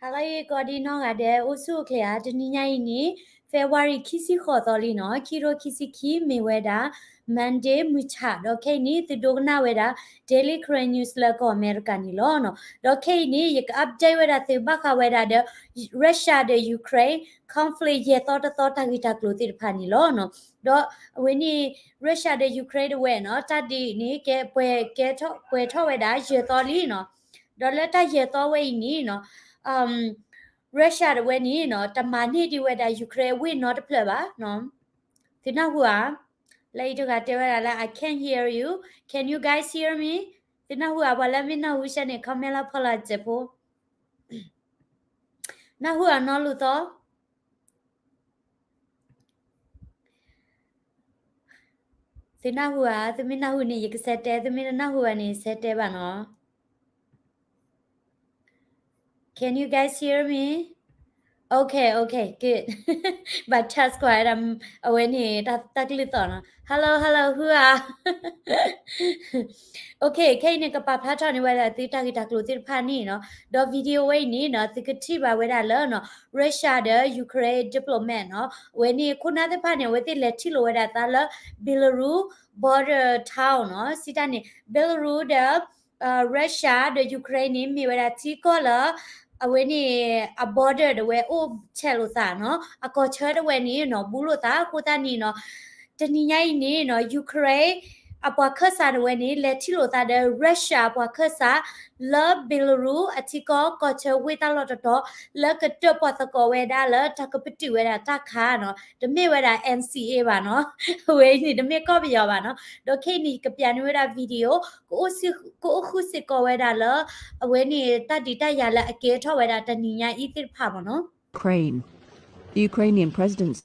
ဟါလၢအဂ့ၤ ကိးဒံနီၢ်ဂၤဒဲး အိၣ်ဆူၣ်အိၣ်ချ့ဧါ. တနံၤညါအံၤန့ၣ် February ခံဆံဃိးသီလံနီၤ, ခံထိခံဆံခံ မ့ၢ်ဝဲဒၣ် Monday မုၢ်ဆၣ်, ဒီးခဲအံၤန့ၣ် သုဒိကနၣ်ဝဲဒၣ် Daily Karen News လၢကီၢ်အမဲရကၤန့ၣ်လီၤ. ဒီးခဲအံၤန့ၣ် ယက update ဝဲဒၣ်သုဘၣ်ဃးဝဲဒၣ်ဒီး Russia ဒီး Ukraine conflict ယဲၢ်သီတသီတၢ်ဂ့ၢ်တၢ်ကျိၤသ့ၣ်တဖၣ်န့ၣ်လီၤ. ဒီးအဝဲန့ၣ် Russia ဒီး Ukraine တဝဲနီၤ တၢ်ဒုးန့ၣ် ကဲပှဲၤထီၣ်ဝဲဒၣ်ယဲၢ်သီလံနီၤ. ဒီးလၢတၢ်ယဲၢ်သီဝဲအံၤန့ၣ်နီၤ Russia တဝဲန့ၣ်နီၤ တမၤန့ၢ်ဒံးဝဲဒၣ် Ukraine ဝ့ၢ်နီတဖျၢၣ်ဘၣ်နီၤ. သုနၢ်ဟူဧါ. လၢအံၤတဂၤတဲဝဲဒၣ်လၢ I can't hear you. Can you guys hear me? သုနၢ်ဟူဧါ. ပှၤလၢမ့ၢ်နၢ်ဟူဆၢန့ၣ် comment လၢဖီလာ်စဲးဖိ နၢ်ဟူဧါနီၢ်လူၤသီ. သုနၢ်ဟူဧါ. သုမ့ၢ်နၢ်ဟူန့ၣ် ယကဆဲးတဲ, သုမ့ၢ်တနၢ်ဟူဘၣ်န့ၣ် ဆဲးတဲဘၣ်နီၤ. Can you guys hear me? Okay, okay, good. ဘၣ် test ကွၢ်ဝဲဒၣ် အဝဲန့ၣ် တၢ်ကလုၢ်သီၣ်နီၤ. Hello, hello, ဟူဧါ. Okay, ခဲအံၤန့ၣ် ကပာ်ဖျါထီၣ်န့ၢ်ဝဲဒၣ်သုတၢ်ဂ့ၢ်တၢ်ကျိၤသ့ၣ်တဖၣ်န့ၣ်နီၤ. ဒီး video ဝဲအံၤန့ၣ်နီၤ သုကထံၣ်ဘၣ်ဝဲဒၣ်လၢနီၤ Russia ဒီး Ukraine diplomat နီၤ အဝဲန့ၣ်ခိၣ်နၢ်သ့ၣ်တဖၣ်န့ၣ် အဝဲသ့ၣ်လဲၤထံၣ်လိာ်ဝဲဒၣ်သးလၢ Belarus border town နီၤ. စံးတၢ်န့ၣ် Belarus ဒီး Russia ဒီး Ukraine န့ၣ် မ့ၢ်ဝဲဒၣ်ထံကီၢ်လၢ အဝဲန့ၣ် အ border တဝဲအိၣ်ဆဲးလိာ်သးနီၤ, အကီၢ်ဆၢတဝဲန့ၣ်နီၤ ဘူးလိာ်သးအဃိသတးန့ၣ်နီၤ တနံၤညါအံၤန့ၣ်နီၤ Ukraine အပှၤခၢၣ်စးတဝဲန့ၣ် လဲၤထံၣ်လိာ်သးဒီး Russia အပှၤခၢၣ်စး လၢ Belarus အထံကီၢ်ကီၢ်ဆၢဝ့ၢ်တၢ်လီၢ်တတီၤ လၢကတၢၣ်ပှၤသကိးဝဲဒၣ်လၢတၢ်ကပတုာ်ဝဲဒၣ်တၢ်ခးနီၤ, တမ့ၢ်ဝဲဒၣ် NCA ဘၣ်နီၤ, အဝဲအံၤန့ၣ် တမ့ၢ်ကီၢ်ပယီၤဘၣ်နီၤ. ဒီးခဲအံၤန့ၣ် ကပျးန့ၢ်ဝဲဒၣ် video ကအိၣ်ဃုာ်စ့ၢ်ကီးဝဲဒၣ်လၢ အဝဲန့ၣ် တၢ်ဒုးတၢ်ယၤလၢအကဲထီၣ်ဝဲဒၣ်တနံၤညါအံၤသ့ၣ်တဖၣ်မ့ၢ်နီၤ. Ukraine, the Ukrainian president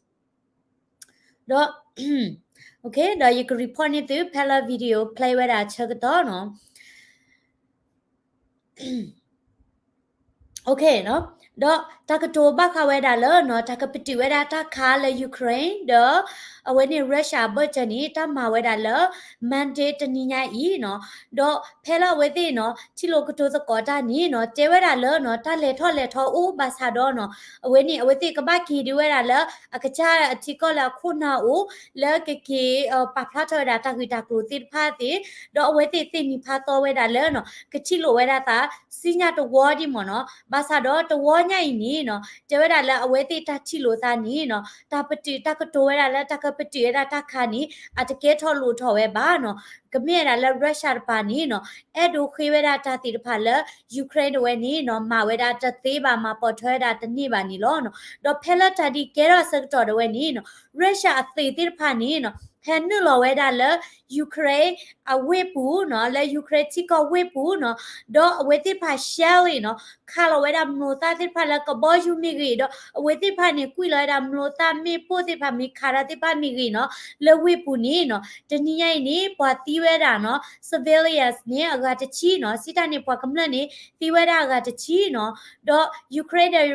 ဒီး ဒီးယက report န့ၢ်သု ဖဲလၢ video play ဝဲဒၣ်ဆၢကတီၢ်နီၤ. ဒီးတၢ်ကတိၤဘၣ်ဃးဝဲဒၣ်လၢ တၢ်ကပတုာ်ဝဲဒၣ်တၢ်ခးလၢ Ukraine ဒီး အဝဲန့ၣ် Russia အဘၢၣ်စၢၤန့ၣ် တၢ်မၤဝဲဒၣ်လၢ Monday တနံၤညါအံၤနီၤ. ဒီးဖဲလၢအဝဲသ့ၣ်နီၤ ထံၣ်လိာ်ကတိၤသကိးတၢ်န့ၣ်နီၤ တဲဝဲဒၣ်လၢနီၤ တၢ်လဲၤထီၣ်လဲၤထီအိၣ်ဘၣ်ဆၣ်ဒီးနီၤ အဝဲန့ၣ် အဝဲသ့ၣ်ကဘၣ်က့ၤဒံးဝဲဒၣ်လၢ အကစၢ်အထံကီၢ်လၢအခိၣ်နၢ်အိၣ် လၢကက့ၤ ပာ်ဖျါထီၣ်ဝဲဒၣ်တၢ်ဂ့ၢ်တၢ်ကျိၤသ့ၣ်တဖၣ်သ့ၣ် ဒီးအဝဲသ့ၣ်သ့ၣ်နံၤဖးသီဝဲဒၣ်လၢနီၤ ကထံၣ်လိာ်ဝဲဒၣ်သး စံညၣ်တဝီဒံးမ့ၢ်နီၤ. ဘၣ်ဆၣ်ဒီးတဝီညါအံၤန့ၣ်နီၤ တဲဝဲဒၣ်လၢအဝဲသ့ၣ်တၢ်ထံၣ်လိာ်သးန့ၣ်နီၤ တၢ်ပတုာ်တၢ်ကတိၤဝဲဒၣ်လၢတၢ်ကပတုာ်ဝဲဒၣ်တၢ်ခးန့ၣ် အတကဲထီၣ်လိၣ်ထီၣ်ဝဲဘၣ်နီၤ. ကမ့ၢ်ဝဲဒၣ်လၢ Russia တပၤန့ၣ်နီၤ အဲၣ်ဒိးဃ့ဝဲဒၣ်တၢ်သ့ၣ်တဖၣ်လၢ Ukraine တဝဲန့ၣ်နီၤ မၤဝဲဒၣ်တသ့ဘၣ် မၤပိာ်ထွဲဝဲဒၣ်တန့ၢ်ဘၣ်န့ၣ်လီၤ. ဒီးဖဲလၢတၢ်ဒုးကဲထီၣ်အဆၢကတီၢ်တဝဲန့ၣ်နီၤ Russia အသုးသ့ၣ်တဖၣ်န့ၣ်နီၤ ဟဲနုာ်လီၤဝဲဒၣ်လၢ Ukraine အဝ့ၢ်ပူၤနီၤ လၢ Ukraine ထံကီၢ်ဝ့ၢ်ပူၤနီၤ ဒီးအဝဲသ့ၣ်တဖၣ် shelling နီၤ ခးလီၤဝဲဒၣ်မျိာ်သၣ်သ့ၣ်တဖၣ်လၢကဘီယူၤမ့ၢ်ဂ့ၤ ဒီးအဝဲသ့ၣ်တဖၣ်န့ၣ် ကွံာ်လီၤဝဲဒၣ်မျိာ်သၣ်မ့ၣ်ပိၢ်သ့ၣ်တဖၣ် မ့ၢ်ခးတၢ်သ့ၣ်တဖၣ်မ့ၢ်ဂ့ၤနီၤ လၢဝ့ၢ်ပူၤန့ၣ်နီၤ တနံၤညါအံၤန့ၣ် ပှၤသံဝဲဒၣ်နီၤ civilians န့ၣ် အဂၤတဆံနီၤ စံးတၢ်န့ၣ် ပှၤကမျၢၢ်န့ၣ် သံဝဲဒၣ်အဂၤတဆံနီၤ ဒီး Ukraine ဒီး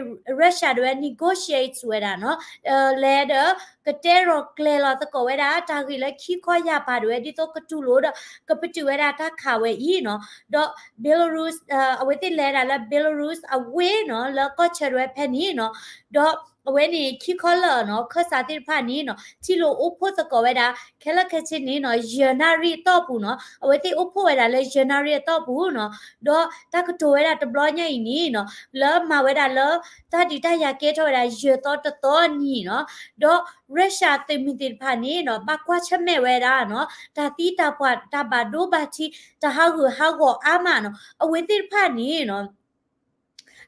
Russia တဝဲ negotiate ဝဲဒၣ်နီၤ လဲၤဒီး ကတဲလီၤကျဲၤလီၤသကိးဝဲဒၣ် တၢ်ဂ့ၢ်လၢခံခီယာ်ပၤတဝဲ ဒ်သိးကတူၢ်လိာ်ဒီး ကပတုာ်ဝဲဒၣ်တၢ်ခးဝဲအံၤနီၤ ဒီး Belarus အဝဲသ့ၣ်လဲၤဒၣ်လၢ Belarus အဝ့ၢ်နီၤ လၢကီၢ်ဆၢတဝဲဖဲန့ၣ်နီၤ ဒီးအဝဲန့ၣ်ခံခီလၢာ်နီၤ ခၢၣ်စးသ့ၣ်တဖၣ်န့ၣ်နီၤ ထံၣ်လိာ်အိၣ်ဖှိၣ်သကိးဝဲဒၣ် ခဲလၢာ်ခဲဆ့န့ၣ်နီၤ ယဲၢ်နၣ်ရံၣ်အတီၢ်ပူၤနီၤ အဝဲသ့ၣ်အိၣ်ဖှိၣ်ဝဲဒၣ်လၢယဲၢ်နၣ်ရံၣ်အတီၢ်ပူၤနီၤ ဒီးတၢ်ကတိၤဝဲဒၣ်တဘျီညါအံၤန့ၣ်နီၤ လၢမၤဝဲဒၣ်လၢ တၢ်ဒုးတၢ်ယၤကဲထီၣ်ဝဲဒၣ်ယဲၢ်သီတသီနံၤနီၤ ဒီး Russia သုးမုၢ်သ့ၣ်တဖၣ်န့ၣ်နီၤ ဘၣ်ကွၢ်ဆၢၣ်မဲာ်ဝဲဒၣ်နီၤ တၢ်သံတၢ်ပှၢ် တၢ်ဘၣ်ဒိဘၣ်ထံး တၢ်ဟးဂူာ်ဟးဂီၤအါမးနီၤ အဝဲသ့ၣ်တဖၣ်န့ၣ်နီၤ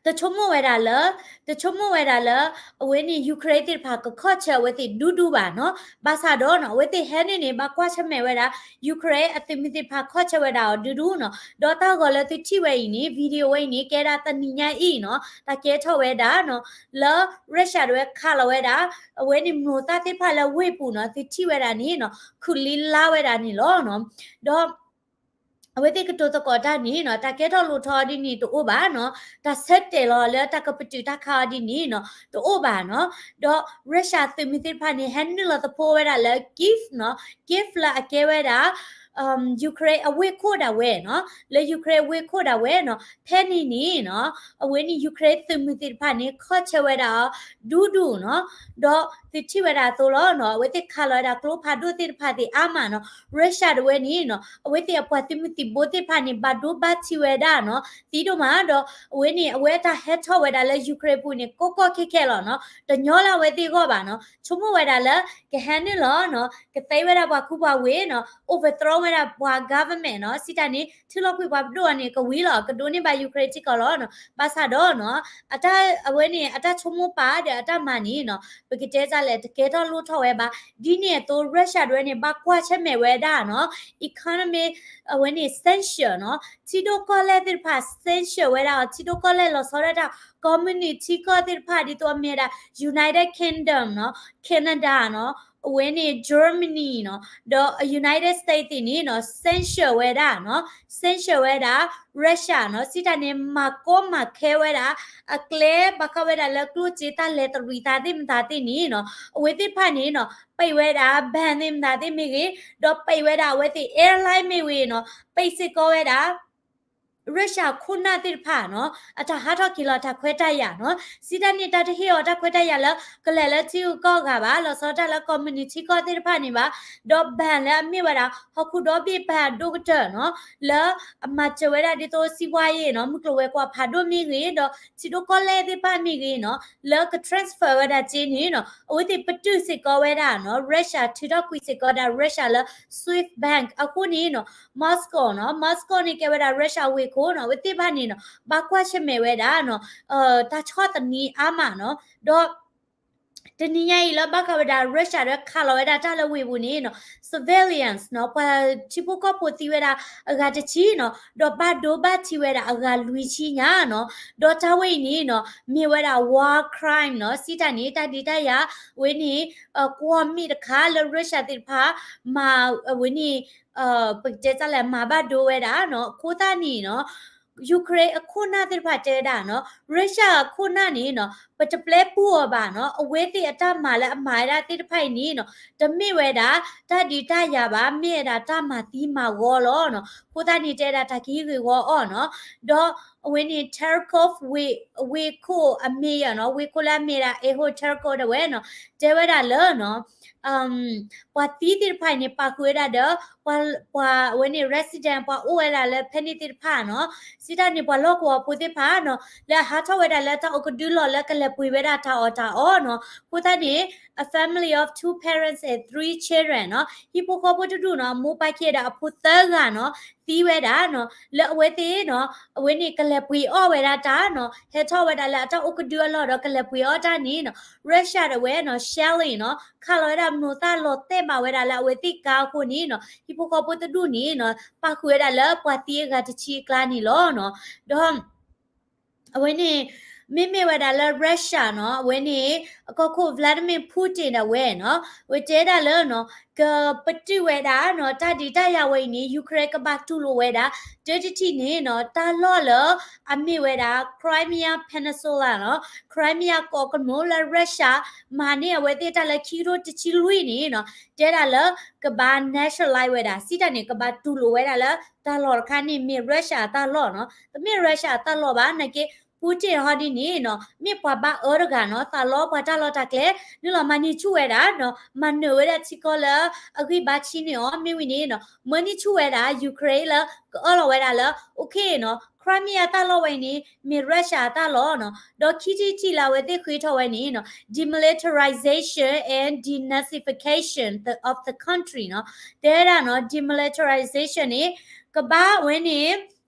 တဆိကမိၣ်ဝဲဒၣ်လၢ တဆိကမိၣ်ဝဲဒၣ်လၢ အဝဲန့ၣ် Ukraine သ့ၣ်တဖၣ်ကခီၣ်ဆၢအဝဲသ့ၣ်ဒူဒူဘၣ်နီၤ ဘၣ်ဆၣ်ဒီးနီၤ အဝဲသ့ၣ်ဟဲန့ၣ်န့ၣ် ဘၣ်ကွၢ်ဆၢၣ်မဲာ်ဝဲဒၣ် Ukraine အသုးမုၢ်သ့ၣ်တဖၣ်ခီၣ်ဆၢဝဲဒၣ်အီၤဒူဒူနီၤ ဒီးတၢ်ဂီၤလၢသုထံၣ်ဝဲအံၤန့ၣ် video ဝဲအံၤန့ၣ် ကဲဒၣ်တနံၤညါအံၤနီၤ တၢ်ကဲထီၣ်ဝဲဒၣ်နီၤ လၢ Russia တဝဲခးလီၤဝဲဒၣ် အဝဲန့ၣ်မျိာ်သၣ်သ့ၣ်တဖၣ်လၢဝ့ၢ်ပူၤနီၤ သုထံၣ်ဝဲဒၣ်န့ၣ်နီၤ ခုၣ်လံလါဝဲဒၣ်န့ၣ်လီၤနီၤ ဒီး အဝဲသ့ၣ်ကတိၤသကိးတၢ်န့ၣ်နီၤ တၢ်ကဲထီၣ်လိၣ်ထီၣ်အီၤဒ်န့ၣ်တအိၣ်ဘၣ်နီၤ တၢ်ဆၢတဲာ်လီၤလၢတၢ်ကပတုာ်တၢ်ခးအီၤဒ်န့ၣ်နီၤ တအိၣ်ဘၣ်နီၤ ဒီး Russia သုးမုၢ်သ့ၣ်တဖၣ်န့ၣ် ဟဲနုာ်လီၤသဖှိဝဲဒၣ်လၢ Kyiv နီၤ Kyiv လၢအကဲဝဲဒၣ် Ukraine အဝ့ၢ်ခိၣ်ဒၣ်ဝဲနီၤ, လၢ Ukraine အဝ့ၢ်ခိၣ်ဒၣ်ဝဲနီၤ, ဖဲန့ၣ်န့ၣ်နီၤ, အဝဲန့ၣ် Ukraine သုးမုၢ်သ့ၣ်တဖၣ်န့ၣ် ခီၣ်ဆၢဝဲဒၣ်အီၤ ဒူဒူနီၤ, ဒီးသုထံၣ်ဝဲဒၣ်အသိးလီၤနီၤ, အဝဲသ့ၣ်ခးလီၤဝဲဒၣ်ကျိဖးဒိၣ်သ့ၣ်တဖၣ်သ့ၣ်အါမးနီၤ, Russia တဝဲန့ၣ်နီၤ, အဝဲသ့ၣ်အပှၤသုးမုၢ်သံၣ်ဘိသ့ၣ်တဖၣ်န့ၣ် ဘၣ်ဒိဘၣ်ထံးဝဲဒၣ်နီၤ, သံဒိၣ်မး, ဒီးအဝဲန့ၣ် အဝဲအတၢ်ဟဲထီၣ်ဝဲဒၣ်လၢ Ukraine ပူၤန့ၣ် ကီကီခဲခဲလီၤနီၤ, တညီလၢအဝဲသ့ၣ်အဂီၢ်ဘၣ်နီၤ, ဆိကမိၣ်ဝဲဒၣ်လၢ ကဟဲနုာ်လီၤနီၤ, ကသ့ဝဲဒၣ်ပှၤကူပှၤဝ့ၢ်နီၤ, overthrow ဝဲဒၣ်ပှၤ government နီၤ, စံးတၢ်န့ၣ် ထံလီၤကွံာ်ပှၤပဒိၣ်အီၤန့ၣ် ကဝံၤလီၤ, ကဒိးန့ၢ်ဘၣ် Ukraine ထံကီၢ်လီၤနီၤ, ဘၣ်ဆၣ်ဒီးနီၤ, အတၢ်အဝဲန့ၣ် အတၢ်ဆိကမိၣ်ပာ်ဒီးအတၢ်မၤန့ၣ်နီၤ, ပကတဲတၢ်လဲၣ် တကဲထီၣ်လိၣ်ထီၣ်ဝဲဘၣ်, ဒ်န့ၣ်အသိး Russia တဝဲန့ၣ် ဘၣ်ကွၢ်ဆၢၣ်မဲာ်ဝဲဒၣ်နီၤ, economy အဝဲန့ၣ် sanction နီၤ, ထံဒိၣ်ကီၢ်လဲၢ်သ့ၣ်တဖၣ် sanction ဝဲဒၣ်အီၤ, ထံဒိၣ်ကီၢ်လဲၢ်လီၤဆီဒၣ်တၢ် communist ထံကီၢ်သ့ၣ်တဖၣ် ဒ်သိးအမ့ၢ်ဝဲဒၣ် United Kingdom နီၤ, Canada နီၤ, အဝဲန့ၣ် Germany နီၤ, ဒီး United States သ့ၣ်န့ၣ်နီၤ, sanction ဝဲဒၣ်နီၤ, sanction ဝဲဒၣ် Russia နီၤ, စံးတၢ်န့ၣ် မၤကီမၤခဲဝဲဒၣ် အကျဲဘၣ်ဃးဝဲဒၣ်လၢကျိၣ်စ့ တၢ်လဲၤတရံးသးသ့ၣ်မတၤသ့ၣ်န့ၣ်နီၤ, အဝဲသ့ၣ်တဖၣ်န့ၣ်နီၤ, ပံးဝဲဒၣ် ban သ့ၣ်မတၤသ့ၣ်မ့ၢ်ဂ့ၤ, ဒီးပံးဝဲဒၣ်အဝဲသ့ၣ် airline မ့ၢ်ဂ့ၤနီၤ, ပံးစ့ၢ်ကီးဝဲဒၣ် Russia ခိၣ်နၢ်သ့ၣ်တဖၣ်နီၤ, အတၢ်ဟးထီၣ်က့ၤလီၤတၢ်ခွဲးတၢ်ယာ်နီၤ, စံးတၢ်န့ၣ် တၢ်တဟ့ၣ်အီၤတၢ်ခွဲးတၢ်ယာ်လၢ ကလဲၤလၢထံဂုၤကီၢ်ဂၤဘၣ်, လီၤဆီတၢ်လၢ communist ထံကီၢ်သ့ၣ်တဖၣ်န့ၣ်ဘၣ်, ဒီး ban လၢအမ့ၢ်ဝဲဒၣ် ဟီၣ်ခိၣ်ဒီဘ့ၣ်ပှၤဒိၣ်ကတၢၢ်နီၤ, လၢအမၤစၢၤဝဲဒၣ်ဒ်သိး စီးပွားရေး နီၤ, မုၢ်ကျိၤဝဲၤကွာ်ဖးဒိၣ်မ့ၢ်ဂ့ၤ, ဒီးထံဒိၣ်ကီၢ်လဲၢ်သ့ၣ်တဖၣ်မ့ၢ်ဂ့ၤနီၤ, လၢက transfer ဝဲဒၣ်စ့န့ၣ်နီၤ, အဝဲသ့ၣ်ပတုာ်စ့ၢ်ကီးဝဲဒၣ်နီၤ, Russia ထုးထီၣ်ကွံာ်စ့ၢ်ကီးဒၣ် Russia လၢ Swift Bank အဃိန့ၣ်နီၤ, Moscow နီၤ, Moscow န့ၣ်ကဲဝဲဒၣ် Russia ဝ့ၢ်ခိၣ်နီၤ, အဝဲသ့ၣ်တဖၣ်န့ၣ်နီၤ, ဘၣ်ကွၢ်ဆၢၣ်မဲာ်ဝဲဒၣ်နီၤ, တၢ်ဆီၣ်သနံးအါမးနီၤ, ဒီး တနံၤညါအံၤလၢဘၣ်ဃးဝဲဒၣ် Russia ဒီးခးလီၤဝဲဒၣ်တၢ်လၢဝ့ၢ်ပူၤန့ၣ်နီၤ, civilians နီၤ, ပှၤထံဖိကီၢ်ဖိသံဝဲဒၣ်အဂၤတဆံနီၤ, ဒီးဘၣ်ဒိဘၣ်ထံးဝဲဒၣ်အဂၤလွံၢ်ဆံညါနီၤ, ဒီးတၢ်ဝဲအံၤန့ၣ်နီၤ, မ့ၢ်ဝဲဒၣ် war crime နီၤ, စံးတၢ်န့ၣ် တၢ်ဒုးတၢ်ယၤဝဲန့ၣ် ကွီၢ်မ့ၢ်တခါလၢ Russia သ့ၣ်တဖၣ် မၤဝဲန့ၣ် ပကတဲတၢ်လဲၣ် မၤဘၣ်ဒိဝဲဒၣ်နီၤ, အဃိသတးန့ၣ်နီၤ Ukraine အခိၣ်နၢ်သ့ၣ်တဖၣ်တဲဝဲဒၣ်နီၤ, Russia အခိၣ်နၢ်န့ၣ်နီၤ, ပတပျဲပူအီၤဘၣ်နီၤ, အဝဲသ့ၣ်အတၢ်မၤလၢအမၤဝဲဒၣ်သ့ၣ်တဖၣ်အံၤန့ၣ်နီၤ, တမ့ၢ်ဝဲဒၣ် တၢ်ဒုးတၢ်ယၤဘၣ်, မ့ၢ်ဝဲဒၣ်တၢ်မၤသံမၤဂီၤလီၤနီၤ, အဃိသတးန့ၣ်တဲဝဲဒၣ်တၢ်ကဟံးဂ့ၢ်ဝီအီၤနီၤ, ဒီးအဝဲန့ၣ် Terkov ဝ့ၢ်ခိၣ်အ mayor နီၤ, ဝ့ၢ်ခိၣ်လၢအမ့ၢ်ဒၣ် Ihor Terkov တဝဲနီၤ, တဲဝဲဒၣ်လၢနီၤ ပှၤသံသ့ၣ်တဖၣ်အံၤန့ၣ် ပာ်ဃုာ်ဝဲဒၣ်ဒီး ပှၤ ပှၤဝဲန့ၣ် resident ပှၤအိၣ်ဝဲဒၣ်လၢဖဲန့ၣ်သ့ၣ်တဖၣ်နီၤ, စံးတၢ်န့ၣ် ပှၤလီၢ်ကဝီၤဖိသ့ၣ်တဖၣ်နီၤ, လၢအဟးထီၣ်ဝဲဒၣ်လၢတၢ်အိၣ်ကဒုလီၢ်လၢကလဲၤပှ့ၤဝဲဒၣ်တၢ်အီၣ်တၢ်အီနီၤ, အဃိသတးန့ၣ် a family of two parents and three children နီၤ, ဟံၣ်ဖိဃီဖိတဒူၣ်နီၤ, အမိၢ်ပၢ်ခံဂၤဒီးအဖိသၢဂၤနီၤ, သံဝဲဒၣ်နီၤ, လၢအဝဲသ့ၣ်နီၤ, အဝဲန့ၣ်ကလဲၤပှ့ၤအီၣ်ဝဲဒၣ်တၢ်နီၤ, ဟဲထီၣ်ဝဲဒၣ်လၢအတၢ်အိၣ်ကဒုအလီၢ်ဒီးကလဲၤပှ့ၤအီၣ်တၢ်န့ၣ်နီၤ, Russia တဝဲနီၤ shelling နီၤ, ခးလီၤဝဲဒၣ်မနိၤသၣ်လီၤတဲာ်ဘၣ်ဝဲဒၣ်လၢအဝဲသ့ၣ်ကါအဃိန့ၣ်နီၤ, ဟံၣ်ဖိဃီဖိတဒူၣ်န့ၣ်နီၤ, ပာ်ဃုာ်ဝဲဒၣ်လၢပှၤသံအဂၤတဆံအကျါန့ၣ်လီၤနီၤ, ဒီး အဝဲန့ၣ် မ့မ့ၢ်ဝဲဒၣ်လၢ Russia နီၤ, အဝဲန့ၣ် အကီၢ်ခိၣ် Vladimir Putin ဒၣ်ဝဲနီၤ, အဝဲတဲဒၣ်လၢနီၤ, ကပတုာ်ဝဲဒၣ်နီၤ, တၢ်ဒုးတၢ်ယၤဝဲအံၤန့ၣ် Ukraine ကဘၣ်တူၢ်လိာ်ဝဲဒၣ် တၢတထံၣ်န့ၣ်နီၤ, တၢ်လီၢ်လၢအမ့ၢ်ဝဲဒၣ် Crimea Peninsula နီၤ, Crimea ကီးကနိးလၢ Russia မၤန့ၢ်အဝဲသ့ၣ်တၢ်လၢခံကထိတဆံလွံၢ်န့ၣ်နီၤ, တဲဒၣ်လၢ ကဘၣ် nationalize ဝဲဒၣ်, စံးတၢ်န့ၣ် ကဘၣ်တူၢ်လိာ်ဝဲဒၣ်လၢတၢ်လီၢ်တခါန့ၣ် မ့ၢ် Russia အတၢ်လီၢ်နီၤ, တမ့ၢ် Russia အတၢ်လီၢ်ဘၣ်, နာ်က့ Putin ဟီဒ်န့ၣ်နီၤ, မ့ၢ်ပှၤဘၣ်အၢတဂၤနီၤ, သးလီပှၤတၢ်လီၢ်တၢ်ကျဲ, နုာ်လီၤမၤန့ၢ်ဆူၣ်ဝဲဒၣ်နီၤ, မၤနၢၤဝဲဒၣ်ထံကီၢ်လၢအဂံၢ်ဘါဆံးန့ၢ်အီၤ, မ့ၢ်ဝံၤန့ၣ်နီၤ, မၢန့ၢ်ဆူၣ်ဝဲဒၣ် Ukraine လၢကအၢၣ်လီၤဝဲဒၣ်လၢ okay နီၤ, Crimea တၢ်လီၢ်ဝဲအံၤန့ၣ် မ့ၢ် Russia အတၢ်လီၢ်နီၤ, ဒီးခံထံၣ်တထံၣ်လၢအဝဲသ့ၣ်ဃ့ထီၣ်ဝဲန့ၣ်နီၤ, demilitarization and denazification of the country နီၤ, တဲဝဲဒၣ်နီၤ, demilitarization န့ၣ် ကဘၣ်ဝဲန့ၣ်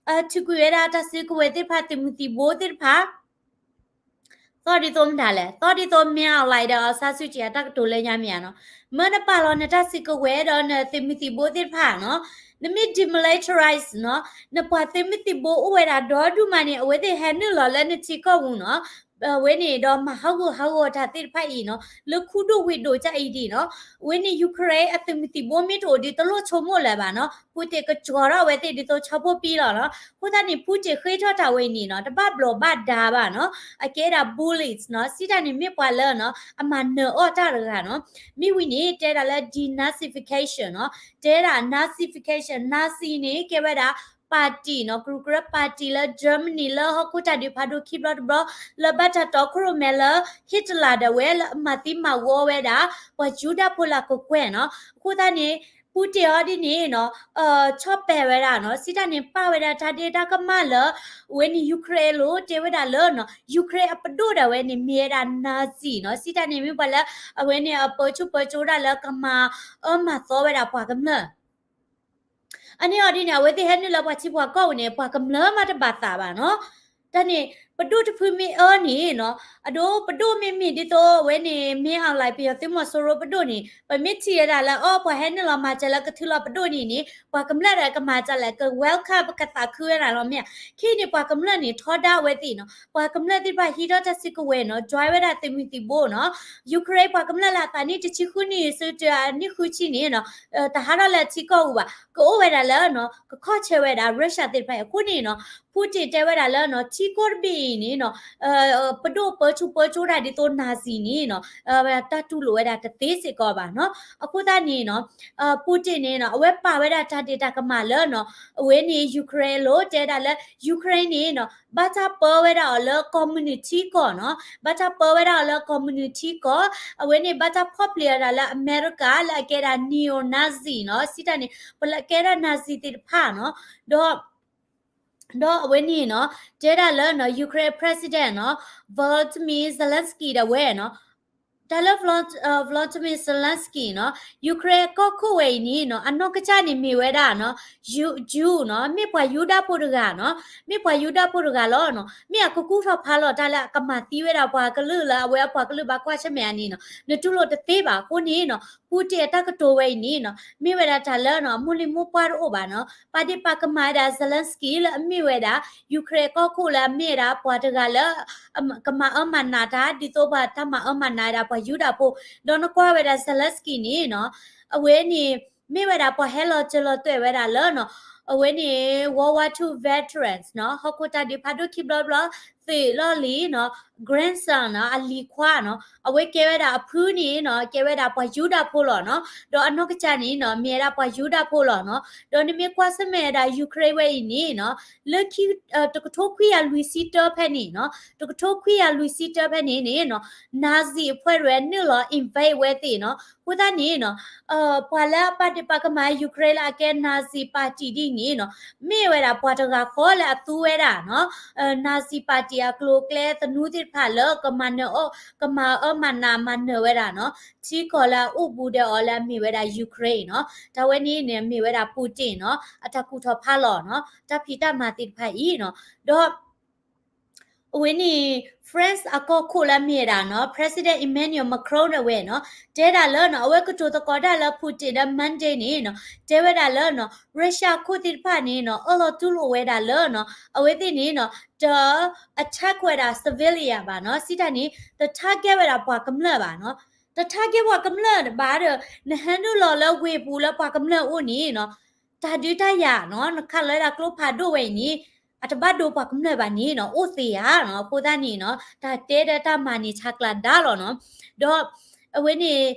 ထုးကွံာ်ဝဲဒၣ်တၢ်စုကဝဲၤသ့ၣ်တဖၣ် သုးမုၢ်သံၣ်ဘိသ့ၣ်တဖၣ် သီၣ်ဒ်သိးမတၤလဲၣ်, သီၣ်ဒ်သိး မင်းအောင်လှိုင် ဒီး အောင်ဆန်းစုကြည် အတၢ်ကတိၤလၢညါမ့ၢ်ဧါနီၤ, မၢနပာ်လီၤနတၢ်စုကဝဲၤဒီးနသုးမုၢ်သံၣ်ဘိသ့ၣ်တဖၣ်နီၤ, နမ့ၢ် demilitarize နီၤ, နပှၤသုးမုၢ်သံၣ်ဘိအိၣ်ဝဲဒၣ်ဒီဒူၣ်မးန့ၣ် အဝဲသ့ၣ်ဟဲနုာ်လီၤလၢနထံကီၢ်ပူၤနီၤ, အဝဲန့ၣ်ဒီးမၤဟးဂီၤဟးဂီၤတၢ်သ့ၣ်တဖၣ်အံၤနီၤ လၢခူဒိၣ်ဝ့ၢ်ဒိၣ်ကအံၤဒ်နီၤ အဝဲန့ၣ် Ukraine အသုးမုၢ်သံၣ်ဘိမ့ၢ်တအိၣ်ဒံးတလိၣ်ဆိကမိၣ်လၢၤဘၣ်နီၤ Putin ကကၠီၤထီၣ်ဝဲသ့ၣ်ဒ်သိးဆီဖိပံလီၤနီၤ အဃိသတးန့ၣ် Putin ဃ့ထီၣ်တၢ်ဝဲအံၤန့ၣ်နီၤ တဘၣ်ဘျီးဘၣ်ဒါဘၣ်နီၤ အကဲဒၣ် bullies နီၤ စံးတၢ်န့ၣ်မ့ၢ်ပှၤလၢနီၤ အမၤနၢၤအီၣ်တၢ်တဂၤနီၤ မ့ၢ်ဝံၤန့ၣ် တဲဒၣ်လၢ denazification နီၤ တဲဒၣ် nazification Nazi န့ၣ် ကဲဝဲဒၣ် party နီၤ ကရူၢ်ကရၢ party လၢ Germany လၢဟီၣ်ခိၣ်တၢ်ဒုးဖးဒိၣ်ခံဘျီတဘျီ လၢဘၣ်တၢ်တီခိၣ်ရိၣ်မဲလၢ Hitler ဒၣ်ဝဲလၢအမၤသံမၤဝီဝဲဒၣ် ပှၤယူဒၤဖိလၢအကကွဲၢ်နီၤ အဃိသတးန့ၣ် Putin အီၤဒ်န့ၣ်နီၤ ဆီၣ်ပဲာ်ဝဲဒၣ်နီၤ စံးတၢ်န့ၣ် ပာ်ဝဲဒၣ်တၢ်ဒ့တၢ်ကမၣ်လၢ အဝဲန့ၣ် Ukraine အလိၤ တဲဝဲဒၣ်လၢနီၤ Ukraine အပဒိၣ်ဒၣ်ဝဲန့ၣ် မ့ၢ်ဝဲဒၣ် Nazi နီၤ စံးတၢ်န့ၣ်မ့ၢ်ပှၤလၢ အဝဲန့ၣ်အပၢဆူၣ်ပၢကၠိဒၣ်လၢကမၤအၢမၤသီဝဲဒၣ်ပှၤကမျၢၢ် အန့ၣ်အီၤဒ်န့ၣ် အဝဲသ့ၣ်ဟဲနုာ်လၢပှၤထံပှၤကီၢ်ဝဲန့ၣ် ပှၤကမျၢၢ်မးတဘၣ်သးဘၣ်နီၤ တၢ်န့ၣ် ပဒိၣ်တဖုမ့ၢ်အၢန့ၣ်နီၤ အဒိပဒိၣ်မ့မ့ၢ်ဒ်သိးအဝဲန့ၣ် မ့ၢ်အီၤလၢပယီၤသုးမီၤစိရိၤပဒိၣ်န့ၣ် ပမ့ၢ်ထံၣ်ဝဲဒၣ်လၢ အီ ပှၤဟဲနုာ်လီၤမၤစၢၤလၢကထုးလီၤပဒိၣ်န့ၣ်န့ၣ် ပှၤကမျၢၢ်ဒီးကမၤစၢၤလဲၣ် က welcome ပကသးခုဝဲဒၣ်လီၤမ့ၢ်ဧါ ခဲအံၤန့ၣ် ပှၤကမျၢၢ်န့ၣ် ထီဒါဝဲသ့ၣ်နီၤ ပှၤကမျၢၢ်သ့ၣ်တဖၣ်ဟံးထီၣ်တၢ်စုကဝဲၤနီၤ join ဝဲဒၣ်သုးမုၢ်သံၣ်ဘိနီၤ Ukraine ပှၤကမျၢၢ်လၢအသးနံၣ်တဆံဃုနံၣ်အံၤဆူတနံၣ်ဃုဆံန့ၣ်နီၤ တဟးထီၣ်လၢထံကီၢ်အူဘၣ် ကအိၣ်ဝဲဒၣ်လၢ ကခီၣ်ဆၢဝဲဒၣ် Russia သ့ၣ်တဖၣ်အံၤ အဃိန့ၣ်နီၤ Putin တဲဝဲဒၣ်လၢနီၤ ထံကီၢ်တဘ့ၣ်အံၤန့ၣ်နီၤ ပဒိၣ်ပၢဆူၣ်ပၢကၠိဒၣ်ဒ်သိး Nazi န့ၣ်နီၤ တၢ်တူၢ်လိာ်ဝဲဒၣ်တသ့စ့ၢ်ကီးဘၣ်နီၤ အဃိသတးန့ၣ်နီၤ Putin န့ၣ်နီၤ အဝဲပာ်ဝဲဒၣ်တၢ်ဒ့တၢ်ကမၣ်လၢနီၤ အဝဲန့ၣ် Ukraine အလိၤ တဲဒၣ်လၢ Ukraine န့ၣ်နီၤ ဘၣ်တၢ်ပၢဝဲဒၣ်အီၤလၢကီၢ်မုၢ်နုာ်ထံကီၢ်နီၤ ဘၣ်တၢ်ပၢဝဲဒၣ်အီၤလၢကီၢ်မုၢ်နုာ်ထံကီၢ် အဝဲန့ၣ်ဘၣ်တၢ်ဖီၣ်ပျံၤဝဲဒၣ်လၢအမဲရကၤ လၢအကဲဒၣ် neo-Nazi နီၤ စံးတၢ်န့ၣ် ပလၢကဲဒၣ် Nazi သ့ၣ်တဖၣ်နီၤ ဒီး ဒီးအဝဲန့ၣ်နီၤ တဲဒၣ်လၢနီၤ Ukraine President နီၤ Volodymyr Zelensky ဒၣ်ဝဲနီၤ တၢ်လၢ Volod- အ Volodymyr Zelensky နီၤ Ukraine အကီၢ်ခိၣ်ဝဲအံၤန့ၣ်နီၤ အနီၢ်ကစၢ်န့ၣ်မ့ၢ်ဝဲဒၣ်နီၤ Jew Jew နီၤ မ့ၢ်ပှၤယူဒၤဖိတဂၤနီၤ မ့ၢ်ပှၤယူဒၤဖိတဂၤလီၤနီၤ မ့ၢ်အကကူၣ်ထီၣ်ဖးလီၤတၢ်လၢအကမၤသံဝဲဒၣ်ပှၤကလုာ်လၢအဝဲအပှၤကလုာ်ဘၣ်ကွၢ်ဆၢၣ်မဲာ်အန့ၣ်နီၤ နတူၢ်လိာ်တသ့ဘၣ်အဃိန့ၣ်နီၤ Putin အတၢ်ကတိၤဝဲအံၤန့ၣ်နီၤ မ့ၢ်ဝဲဒၣ်တၢ်လၢနီၤ အမိၢ်လံၢ်မိၢ်ပှၢ်တအိၣ်ဘၣ်နီၤ ပာ်ဒ့ၣ်ပာ်ကမၣ်ဝဲဒၣ် Zelensky လၢအမ့ၢ်ဝဲဒၣ် Ukraine အကီၢ်ခိၣ်လၢအမ့ၢ်ဝဲဒၣ်ပှၤတဂၤလၢ ကမၤအၢမၤနးတၢ် ဒ်သိးပှၤတၢ်မၤအၢမၤနးဝဲဒၣ်ပှၤယူဒၤဖိ ဒီးနကွၢ်ဝဲဒၣ် Zelensky န့ၣ်နီၤ အဝဲန့ၣ် မ့ၢ်ဝဲဒၣ်ပှၤဟဲလီၤစၢၤလီၤသွဲၣ်ဝဲဒၣ်လၢနီၤ အဝဲန့ၣ် World War Two veterans နီၤ ဟီၣ်ခိၣ်တၢ်ဒုးဖးဒိၣ်ခံဘျီတဘျီ သုးလီၢ်လံၤနီၤ grandson နီၤ အလံၤခွါနီၤ အဝဲကဲဝဲဒၣ်အဖုန့ၣ်နီၤ ကဲဝဲဒၣ်ပှၤယူဒၤဖိလီၤနီၤ ဒီးအနီၢ်ကစၢ်န့ၣ်နီၤ မ့ၢ်ဝဲဒၣ်ပှၤယူဒၤဖိလီၤနီၤ ဒီးနမ့ၢ်ကွၢ်ဆၢၣ်မဲာ်ဝဲဒၣ် Ukraine ဝဲအံၤန့ၣ်နီၤ လၢခံ တကထိခွံကယၤလွံၢ်ဆံတၢဖဲန့ၣ်နီၤ တကထိခွံကယၤလွံၢ်ဆံတၢဖဲန့ၣ်န့ၣ်နီၤ Nazi အဖှဲၣ်တဝဲနုာ်လီၤ invade ဝဲသ့ၣ်နီၤ အဃိသတးန့ၣ်နီၤ ပှၤလၢအပာ်ဒ့ၣ်ပာ်ကမၣ် Ukraine လၢအကဲ Nazi party ဒ်န့ၣ်နီၤ မ့ၢ်ဝဲဒၣ်ပှၤတဂၤဃီလၢအသူဝဲဒၣ်နီၤ Nazi party အကျိၤအကျဲသနူသ့ၣ်တဖၣ်လၢကမၤနၢၤအီၣ် ကမၤအၢမၤနးမၤနၢၤဝဲဒၣ်နီၤ ထံကီၢ်လၢအအိၣ်ဘူးဒီးအီၤလၢအမ့ၢ်ဝဲဒၣ် Ukraine နီၤ တၢ်ဝဲန့ၣ်န့ၣ် မ့ၢ်ဝဲဒၣ် Putin နီၤ အတၢ်ကူၣ်ထီၣ်ဖးလီၤနီၤ တၢ်ဖံးတၢ်မၤသ့ၣ်တဖၣ်အံၤနီၤ ဒီး အဝဲန့ၣ် France အကီၢ်ခိၣ်လၢအမ့ၢ်ဝဲဒၣ်နီၤ President Emmanuel Macron ဒၣ်ဝဲနီၤ တဲဒၣ်လၢနီၤ အဝဲကတိၤသကိးတၢ်လၢ Putin ဒီး Monday န့ၣ်နီၤ တဲဝဲဒၣ်လၢနီၤ Russia အခိၣ်သ့ၣ်တဖၣ်န့ၣ်နီၤ အၢၣ်လီၤတူၢ်လိာ်ဝဲဒၣ်လၢနီၤ အဝဲသ့ၣ်န့ၣ်နီၤ တ attack ဝဲဒၣ် civilian ဘၣ်နီၤ စံးတၢ်န့ၣ် တ target ဝဲဒၣ်ပှၤကမျၢၢ်ဘၣ်နီၤ တ target ပှၤကမျၢၢ်ဘၣ်ဒီး နဟဲနုာ်လီၤလၢဝ့ၢ်ပူၤလၢပှၤကမျၢၢ်အိၣ်န့ၣ်နီၤ တၢ်ဒုးတၢ်ယၤနီၤ နခးလီၤဝဲဒၣ်ကျိဖးဒိၣ်ဝဲအံၤန့ၣ် အတဘၣ်ဒိပှၤကမျၢၢ်ဘၣ်န့ၣ်နီၤ အိၣ်သ့ဧါနီၤ အဃိသတးန့ၣ်နီၤ တၢ်တဲဒီးတၢ်မၤန့ၣ်ဆါကျၢ်ဒါလီၤနီၤ ဒီး အဝဲန့ၣ်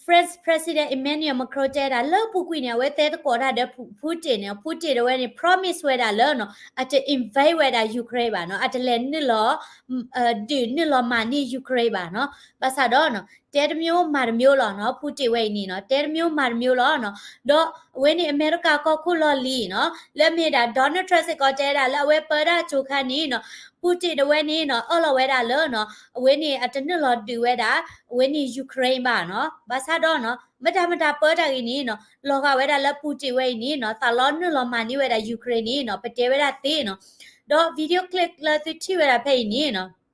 France President Emmanuel Macron တဲဒၣ်လၢပူၤကွံာ်န့ၣ် အဝဲတဲသကိးတၢ်ဒီး Putin န့ၣ် Putin ဒၣ်ဝဲန့ၣ် promise ဝဲဒၣ်လၢနီၤ အတ invade ဝဲဒၣ် Ukraine ဘၣ်နီၤ အတလဲၤနုာ်လီၤ ဒုးနုာ်လီၤမၤန့ၢ် Ukraine ဘၣ်နီၤ ဘၣ်ဆၣ်ဒီးနီၤ တဲတမျိုး မၤတမျိုးလီၤနီၤ Putin ဝဲအံၤန့ၣ်နီၤ တဲတမျိုး မၤတမျိုးလီၤနီၤ ဒီးအဝဲန့ၣ် အမဲရကၤကီၢ်ခိၣ်လီၢ်လံၤနီၤ လၢအမ့ၢ်ဒၣ် Donald Trump စ့ၢ်ကီးတဲဒၣ်လၢအဝဲပၢတၢ်ကိၤခါန့ၣ်နီၤ Putin ဒၣ်ဝဲန့ၣ်နီၤ အၢၣ်လီၤဝဲဒၣ်လၢနီၤ အဝဲန့ၣ် အတနုာ်လီၤဒုးဝဲဒၣ် အဝဲန့ၣ် Ukraine ဘၣ်နီၤ ဘၣ်ဆၣ်ဒီးနီၤ မတၤမတၤပၢတၢ်ဂ့ၤန့ၣ်နီၤ လီၤဂာ်ဝဲဒၣ်လၢ Putin ဝဲအံၤန့ၣ်နီၤ သးလီနုာ်လီၤမၤန့ၢ်ဝဲဒၣ် Ukraine န့ၣ်နီၤ ပတဲဝဲဒၣ်သ့နီၤ ဒီး video clip လၢသုထံၣ်ဝဲဒၣ်ဖဲအံၤန့ၣ်နီၤ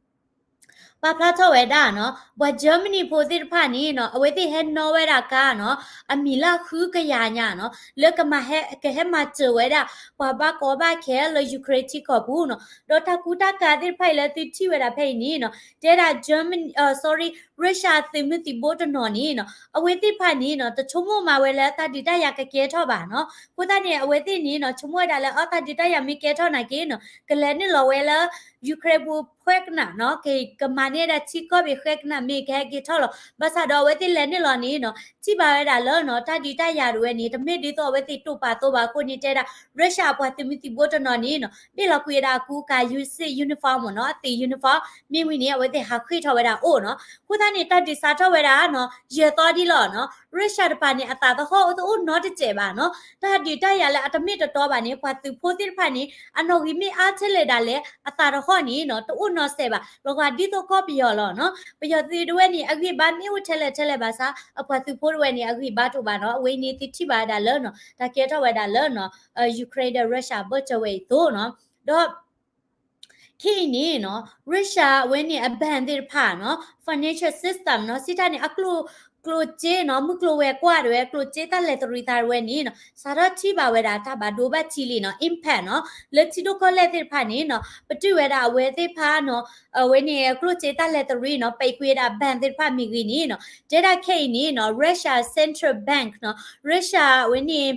ပာ်ဖျါထီၣ်ဝဲဒၣ်နီၤ ပှၤ Germany ဖိသ့ၣ်တဖၣ်န့ၣ်နီၤ အဝဲသ့ၣ်ဟဲနီၣ်ဝဲဒၣ်ကါနီၤ အမံၤလၢဃုကယၤညါနီၤ လၢကမၤဟဲ ကဟဲမၤစၢၤဝဲဒၣ် ပှၤဘၣ်ကီဘၣ်ခဲလၢ Ukraine ထံကီၢ်ပူၤနီၤ ဒီးတၢ်ကူတၢ်ကၤသ့ၣ်တဖၣ်အံၤလၢသုထံၣ်ဝဲဒၣ်ဖဲအံၤန့ၣ်နီၤ တဲဒၣ် Germany, အ sorry, Russia သုးမုၢ်သံၣ်ဘိတနီၤန့ၣ်နီၤ အဝဲသ့ၣ်တဖၣ်န့ၣ်နီၤ တဆိကမိၣ်မၤဝဲလၢတၢ်ဒုးတၢ်ယၤကကဲထီၣ်ဘၣ်နီၤ အဃိသတးန့ၣ် အဝဲသ့ၣ်န့ၣ်နီၤ ဆိကမိၣ်ဝဲဒၣ်လၢ အတၢ်ဒုးတၢ်ယၤမ့ၢ်ကဲထီၣ်နာ်က့နီၤ ကလဲၤနုာ်လီၤဝဲလၢ Ukraine ပူၤဖှဲကနၣ်နီၤ ကမၤန့ၢ်ဒၣ်ထံကီၢ်ဘ့ၣ်ဃဲကနၣ်မ့ၢ်ကဟဲက့ၤထီၣ်လီၤ ဘၣ်ဆၣ်ဒီးအဝဲသ့ၣ်လဲၤနုာ်လီၤန့ၣ်နီၤ ထံၣ်ဘၣ်ဝဲဒၣ်လၢနီၤ တၢ်ဒုးတၢ်ယၤတဝဲန့ၣ် တမ့ၢ်ဒ်သိးအဝဲသ့ၣ်တိာ်ပာ်သိဘၣ်အဃိန့ၣ် တဲဒၣ် Russia အပှၤသုးမုၢ်သံၣ်ဘိတနီၤန့ၣ်နီၤ ဘ့ၣ်လီၤကွံာ်ဝဲဒၣ်အကူအကၤ ယူးစ့ uniform မ့ၢ်နီၤ အသုး uniform မ့ၢ်ဝံၤန့ၣ် အဝဲသ့ၣ်ဟးဃ့ၢ်ထီၣ်ဝဲဒၣ်အိၣ်နီၤ အဃိသတးန့ၣ် တၢ်ဒုးစးထီၣ်ဝဲဒၣ်နီၤ ယဲၢ်သီဒ်လီၤနီၤ Russia တပၤန့ၣ် အသးသဟီၣ်တအိၣ်နီတစဲးဘၣ်နီၤ တၢ်ဒုးတၢ်ယၤလၢအတမ့ၢ်တတီဘၣ်န့ၣ် ပှၤသုးဖိသ့ၣ်တဖၣ်န့ၣ် အနီၣ်ဂံၢ်မ့ၢ်အါထဲလဲၣ်ဒၣ်လဲာ် အသးတဟီၣ်န့ၣ်နီၤ တအိၣ်နီစဲးဘၣ် လီၤဂာ်ဒ်သိးကီၢ်ပယီၤလီၤနီၤ ပယီၤသုးတဝဲန့ၣ် အဂံၢ်ဘါမ့ၢ်အိၣ်ထဲလဲၣ်ထဲလဲၣ်ဘၣ်ဆၣ် အပှၤသုးဖိတဝဲန့ၣ် အဂံၢ်ဘါတအိၣ်ဘၣ်နီၤ အဝဲအံၤန့ၣ်သုထံၣ်ဘၣ်ဝဲဒၣ်လၢနီၤ တၢ်ကဲထီၣ်ဝဲဒၣ်လၢနီၤ Ukraine ဒီး Russia ဘၢၣ်စၢၤဝဲအံၤအသိးနီၤ ဒီး ခဲအံၤန့ၣ်နီၤ Russia အဝဲန့ၣ်အ bank သ့ၣ်တဖၣ်နီၤ financial system နီၤ စံးတၢ်န့ၣ် အကျိၣ် ကျိၣ်စ့နီၤ မုၢ်ကျိၤဝဲၤကွာ်တဝဲ ကျိၣ်စ့တၢ်လဲၤတရံးသးတဝဲန့ၣ်နီၤ စးထီၣ်ထံၣ်ဘၣ်ဝဲဒၣ်တၢ်ဘၣ်ဒိဘၣ်ထံးလံနီၤ impact နီၤ လၢထံဒိၣ်ကီၢ်လဲၢ်သ့ၣ်တဖၣ်န့ၣ်နီၤ ပတုာ်ဝဲဒၣ်အဝဲသ့ၣ်တဖၣ်နီၤ အဝဲန့ၣ် ကျိၣ်စ့တၢ်လဲၤတရံးနီၤ ပံးကွံာ်ဝဲဒၣ် bank သ့ၣ်တဖၣ်မ့ၢ်ဂ့ၤန့ၣ်နီၤ တဲဒၣ်ခဲအံၤန့ၣ်နီၤ Russia Central Bank နီၤ Russia အဝဲန့ၣ်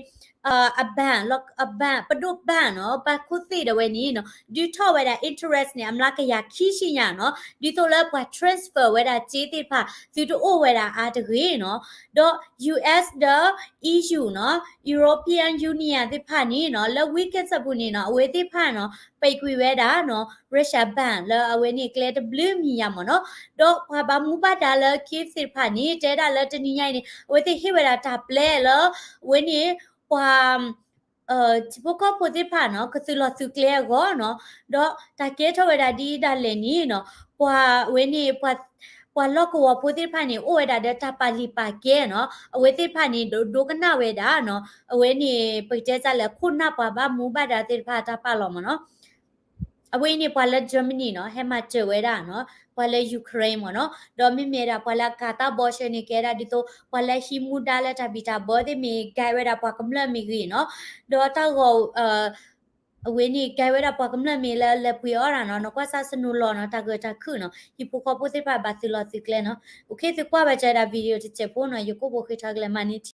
အ bank လီၤ အ bank ပဒိၣ် bank နီၤ ပာ်ခိၣ်သ့ၣ်ဒၣ်ဝဲန့ၣ်နီၤ ဒုးထီၣ်ဝဲဒၣ် interest န့ၣ် အမျးကယၤခံဆံညါနီၤ ဒ်သိးလၢပှၤ transfer ဝဲဒၣ်စ့သ့ၣ်တဖၣ် သုတအိၣ်ဝဲဒၣ်အါတဂ့ၤနီၤ ဒီး ယူးအ့း ဒီး EU နီၤ European Union သ့ၣ်တဖၣ်န့ၣ်နီၤ လၢ weekend အပူၤန့ၣ်နီၤ အဝဲသ့ၣ်တဖၣ်နီၤ ပံးကွံာ်ဝဲဒၣ်နီၤ Russia bank လၢအဝဲန့ၣ်ကျဲတဘျုးမံၤညါမ့ၢ်နီၤ ဒီးပှၤဘၣ်မူဘၣ်ဒါလၢ Kyiv သ့ၣ်တဖၣ်န့ၣ် တဲဒၣ်လၢတနံၤညါအံၤန့ၣ် အဝဲသ့ၣ်ဟ့ၣ်ဝဲဒၣ်တၢ်ပျဲလၢ အဝဲန့ၣ် ပှၤ ထံဖိကီၢ်ဖိသ့ၣ်တဖၣ်နီၤ ကသုးလီၤသုးကျဲအဂီၢ်နီၤ ဒီးတၢ်ကဲထီၣ်ဝဲဒၣ်ဒ်အံၤဒၣ်လဲာ်န့ၣ်နီၤ ပှၤဝဲန့ၣ် ပှၤလီၢ်ကဝီၤဖိသ့ၣ်တဖၣ်န့ၣ် အိၣ်ဝဲဒၣ်ဒီးတၢ်ပာ်လံာ်ပာ်ကဲနီၤ အဝဲသ့ၣ်တဖၣ်န့ၣ် ဒိကနၣ်ဝဲဒၣ်နီၤ အဝဲန့ၣ် ပကတဲစ့ၢ်လၢခိၣ်နၢ်ပှၤဘၣ်မူဘၣ်ဒါသ့ၣ်တဖၣ်တၢ်ပာ်လီၤမ့ၢ်နီၤ အဝဲအံၤန့ၣ် ပှၤလၢ Germany နီၤ ဟဲမၤစၢၤဝဲဒၣ်နီၤ ပှၤလၢ Ukraine မ့ၢ်နီၤ ဒီးမ့မ့ၢ်ဒၣ်ပှၤလၢအကၤတၢ်ဘီဆၢန့ၣ် ကဲဒၣ်ဒ်သိး ပှၤလၢဟံးမူဒါလၢတၢ်ဘံၣ်တၢ်ဘၢသ့ၣ်မ့ၢ် guide ဝဲဒၣ်ပှၤကမျၢၢ်မ့ၢ်ဂ့ၤနီၤ ဒီးတၢ်ဂီၤ အဝဲန့ၣ် guide ဝဲဒၣ်ပှၤကမျၢၢ်မ့ၢ်လၢလဲၤပှ့ၤအီၣ်ဒၣ်နီၤ နီၢ်ကွၢ်စၢ်စနိလီၤနီၤ တၢ်ဂၢၢ်တၢ်ခုၣ်နီၤ ဟံၣ်ဖိဃီဖိသ့ၣ်တဖၣ်ဘၣ်သုးလီၤသုးကျဲနီၤ okay သုကွၢ်ဝဲကဒီး video တစဲးဖိနီၤ ယကိၣ်ဖိဃ့ထီၣ်ကလဲာ်မၤန့ၢ်ထံ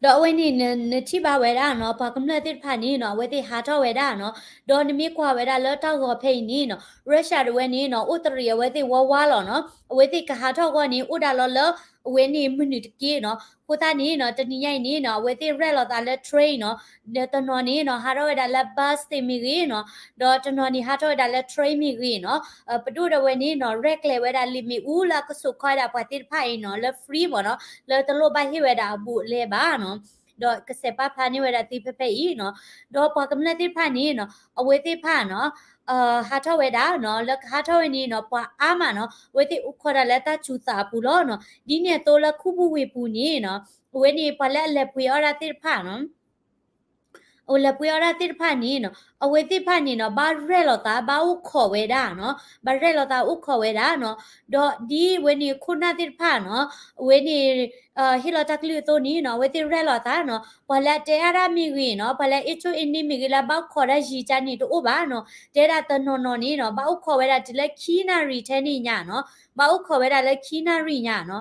ဒီးအဝဲန့ၣ် နထံၣ်ဘၣ်ဝဲဒၣ်နီၤ ပှၤကမျၢၢ်သ့ၣ်တဖၣ်န့ၣ်နီၤ အဝဲသ့ၣ်ဟးထီၣ်ဝဲဒၣ်နီၤ ဒီးနမ့ၢ်ကွၢ်ဝဲဒၣ်လၢတၢ်ဂီၤဖဲအံၤန့ၣ်နီၤ Russia တဝဲန့ၣ်နီၤ အိၣ်တရံးအဝဲသ့ၣ်ဝါဝါလီၤနီၤ အဝဲသ့ၣ်ကဟးထီၣ်အဂီၢ်န့ၣ် အိၣ်ဒၣ်လီၤလၢ အဝဲန့ၣ်မနုၤတက့ၢ်နီၤ အဃိသတးန့ၣ်နီၤ တနံၤညါအံၤန့ၣ်နီၤ အဝဲသ့ၣ်ရဲၣ်လီၤသးလၢ train နီၤ ဒီးတနီၤန့ၣ်နီၤ ဟးထီၣ်ဝဲဒၣ်လၢ bus သ့ၣ်မ့ၢ်ဂ့ၤနီၤ ဒီးတနီၤန့ၣ်ဟးထီၣ်ဝဲဒၣ်လၢ train မ့ၢ်ဂ့ၤနီၤ ပဒိၣ်ဒၣ်ဝဲန့ၣ်နီၤ ရဲၣ်ကျဲၤဝဲဒၣ်လံာ်မ့ၣ်အူလၢအကစိာ်ခီဝဲဒၣ်ပှၤသ့ၣ်တဖၣ်အံၤနီၤ လၢ free မ့ၢ်နီၤ လၢတလိၣ်ဘၣ်ဟ့ၣ်ဝဲဒၣ်အဘူးအလဲဘၣ်နီၤ ဒီးကစဲးပာ်ဖျါန့ၢ်ဝဲဒၣ်သုဖဲဖဲအံၤနီၤ ဒီးပှၤကမျၢၢ်သ့ၣ်တဖၣ်န့ၣ်နီၤ အဝဲသ့ၣ်တဖၣ်နီၤ ဟးထီၣ်ဝဲဒၣ်နီၤ လၢကဟးထီၣ်ဝဲန့ၣ်နီၤ ပှၤအါမးနီၤ အဝဲသ့ၣ်အိၣ်ခိးတၢ်လၢတၢ်စူၤသးအပူၤလီၤနီၤ ဒ်န့ၣ်အသိးလၢခူပူၤဝ့ၢ်ပူၤန့ၣ်နီၤ အဝဲန့ၣ်ပှၤလၢအလဲၤပှ့ၤအီၣ်ဒၣ်သ့ၣ်တဖၣ်နီၤ အလဲၤပှ့ၤအီၣ်ဒၣ်သ့ၣ်တဖၣ်န့ၣ်နီၤ အဝဲသ့ၣ်တဖၣ်န့ၣ်နီၤ ဘၣ်ရဲၣ်လီၤသး ဘၣ်အိၣ်ခိးဝဲဒၣ်နီၤ ဘၣ်ရဲၣ်လီၤသးအိၣ်ခိးဝဲဒၣ်နီၤ ဒီးဒ်ဝဲန့ၣ်ခိၣ်နၢ်သ့ၣ်တဖၣ်နီၤ အဝဲန့ၣ် ဟ့ၣ်လီၤတၢ်ကလုၢ်အသိးန့ၣ်နီၤ အဝဲသ့ၣ်ရဲၣ်လီၤသးနီၤ ပှၤလၢအတဲအါဒၣ်မ့ၢ်ဂ့ၤနီၤ ပှၤလၢအအ့ၣ်ဆိၣ်အ့ၣ်န့ၢ်မ့ၢ်ဂ့ၤ လၢဘၣ်အိၣ်ခိးဒၣ်ယံာ်ကါန့ၣ်တအိၣ်ဘၣ်နီၤ တဲဒၣ်တနီၤနီၤန့ၣ်နီၤ ဘၣ်အိၣ်ခိးဝဲဒၣ်တုၤလၢခံနၣ်ရံၣ်ထဲန့ၣ်ညါနီၤ ဘၣ်အိၣ်ခိးဝဲဒၣ်လၢခံနၣ်ရံၣ်ညါနီၤ